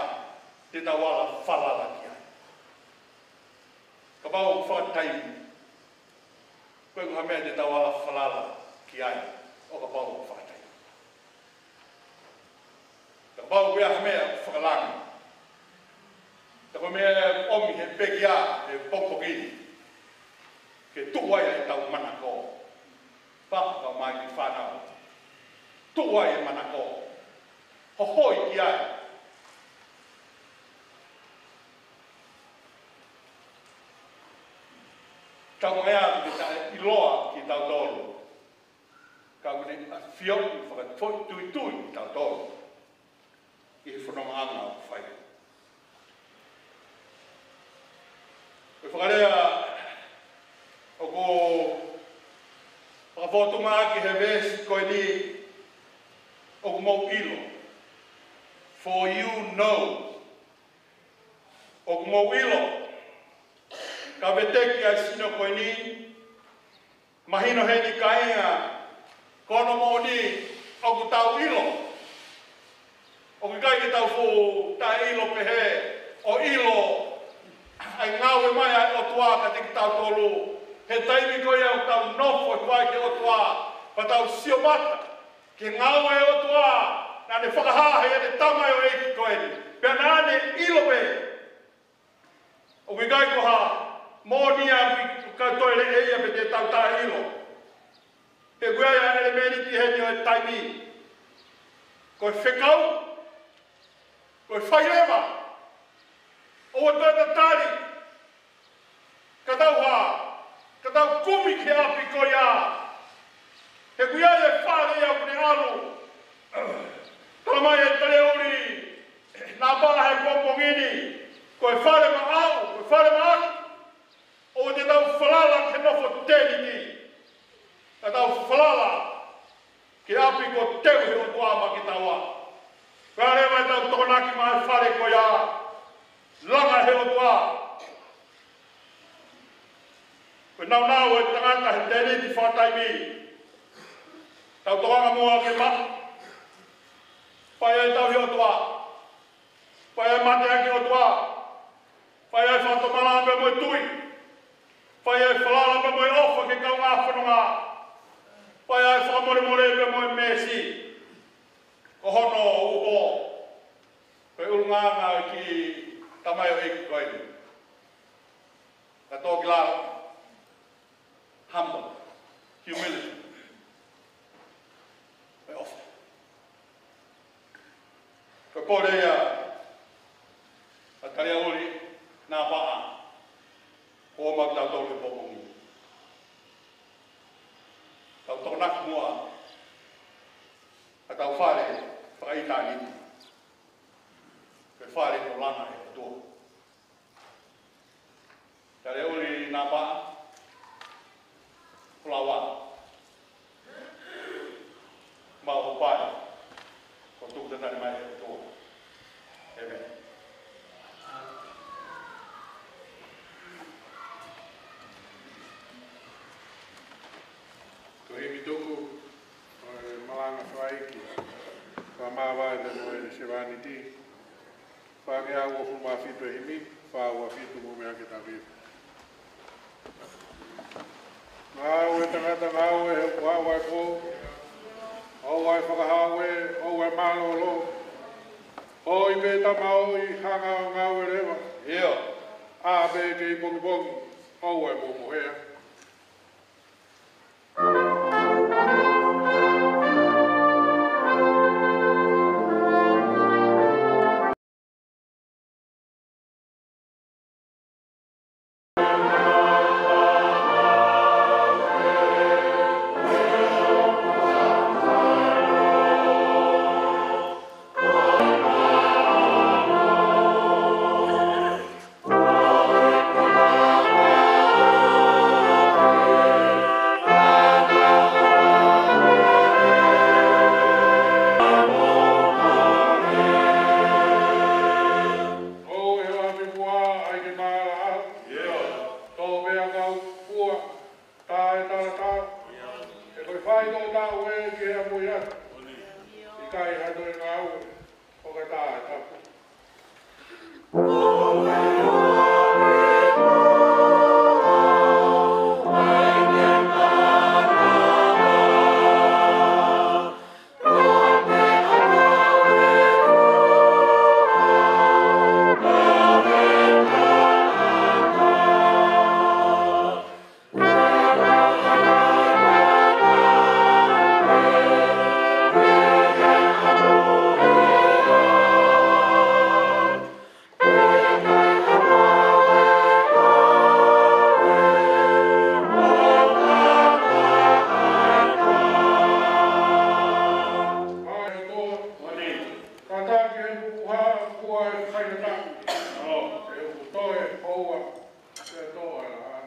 te tau ala falala ki ai. Kapau ʻoku fakataimi, ʻoku ʻikai ko ha meʻa te tau ala falala ki ai, ʻo kapau ʻoku fakataimi. Kapau ʻoku ʻi ai ha meʻa fakalanga. Ka ko e meʻa ʻomi he pekia, he pongipongi ni. Ke tuʻu ai ʻetau manako. Papa mai ki fānau. Tuʻu ai e manako. Hohoi ki ai. Tau ea ki ta iloa ki tautolu. Ka ʻoku ne ʻafioʻi fakafoʻituitui ki tautolu. ʻI he fonongaʻanga ʻoku fai. Ko e fakalea ʻoku fakafōtunga ʻaki he veesi ko eni, ʻoku mou ʻilo. For you know. ʻOku mou ʻilo. Ka veteki ʻa e sino ko eni, mahino heni kāinga, ko hono moʻoni ʻoku tau ʻilo. ʻOku ʻikai ke tau fuʻu taʻeʻilo pehē ʻo ʻilo ʻa e ngāue mai ʻa e ʻOtua kiate kitautolu. He taimi ko ia ʻoku tau nofo ʻi he vaʻe ki he ʻOtua, pea tau sio mata ki he ngāue ʻa e ʻOtua, naʻa ne fakahā heʻene tamaioʻeiki ko eni. Pea naʻa ne ʻilo pē. ʻOku ʻikai ko ha moʻoni ʻa e ʻikai toe leʻeia pe te tau taʻeʻilo. He ʻoku ʻi ai ʻa e ʻelemēniti heni ʻo e taimi. Ko e fekau, ko e fai leva, ʻoua toe tatali, ka tau hā, ka tau kumi ki he ʻapi ko ia. He ʻoku ʻi ai e fale ia ʻoku ne ʻalu. Tala mai ʻe Taliauli Napaʻa he pongipongi ni, ko e fale maʻau, ko e fale maʻaki. ʻOua te tau falala ki he nofo tēniti. Ka tau falala ki he ʻapi kuo teu he ʻOtua maʻa kitaua. Pea leva ʻetau tokonaki mai e fale ko ia, langa he ʻOtua. Ko e nāunau ʻo e tangata he tēniti fakataimi. Tau tokanga muʻa ke maʻa. Fai ai e tauhi ʻOtua. Fai ai e mateaki ʻOtua. Fai ai e fakatomala pea mo e tui. Fai ai e falala pea mo e ʻofa ki he kaungā fononga. Fai ai e fakamolemole pea mo e meesi. Ko hono uho. Ko e ʻulungaanga ʻo e kiʻi tamaioʻeiki ko eni. Ka tō ki lalo. Humble. Humility. Ko e ʻofa. Ko e pole ia ʻa Taliauli Napaʻa. Ko e maʻa kitautolu he pongipongi ni. Tau tokonaki muʻa ʻetau fale fakaʻitāniti. Ko e fale ʻoku langa he ʻOtua. Taliauli Napaʻa, Fulaua, Mauhopai, ko tuku tatali mai he ʻOtua. ʻĒmeni. Ko e himi tuku ʻo e malanga fakaʻeiki, fakamāvae mo e sevāniti, fāngeau ʻo fuma fitu e himi. Fā ua fitu mo e meʻa ke tau ki. Ngāue tangata ngāue he ʻoku haʻu ʻa e pō. ʻOua ʻe fakahau ē, ʻoua ʻe mālōlō. Hoi pē tama hoi, hanga ʻo ngāue leva. ʻIo. ʻĀ pē kei pongipongi, ʻoua ʻe momohea. ʻOua ʻe ʻapi fua, ʻai ke maʻala ʻalu. Tō pē ʻa e kau fua, tā e talatala. He ko e faitoʻo taʻu ē ki he ʻamui atu. ʻIkai ha toe ngāue ʻo ka tā e tapu. Kātaki he pupuha, fua e faingataʻa. He ʻoku toe houa, ʻe toʻa e laʻā.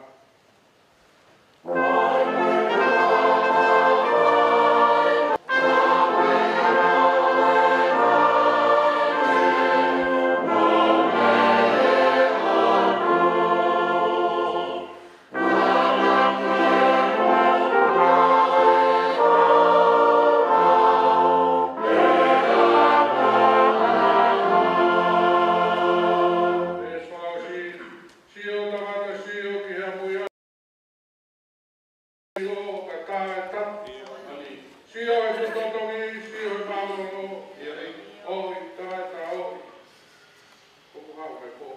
Sio tangata, sio ki he ʻamui atu. Sio ka tā e tapu. Sio e totongi, sio e mālōlō. ʻOi, tā e tapu. ʻOku haʻu e pō.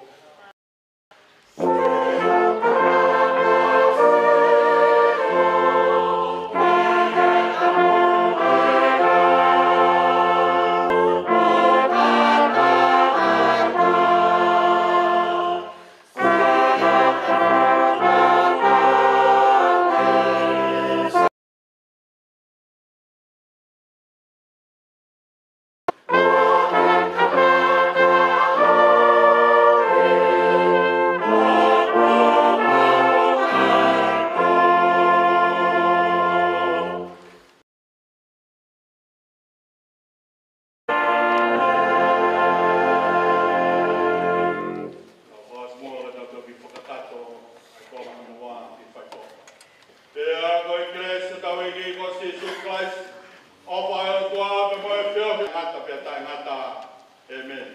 Pea ko e kelesi ʻa hotau ʻEiki ko Sīsū Kalaisi, ʻofa ʻa e ʻOtua, pea mo e feohi, ngata pea taʻengata. ʻĒmeni.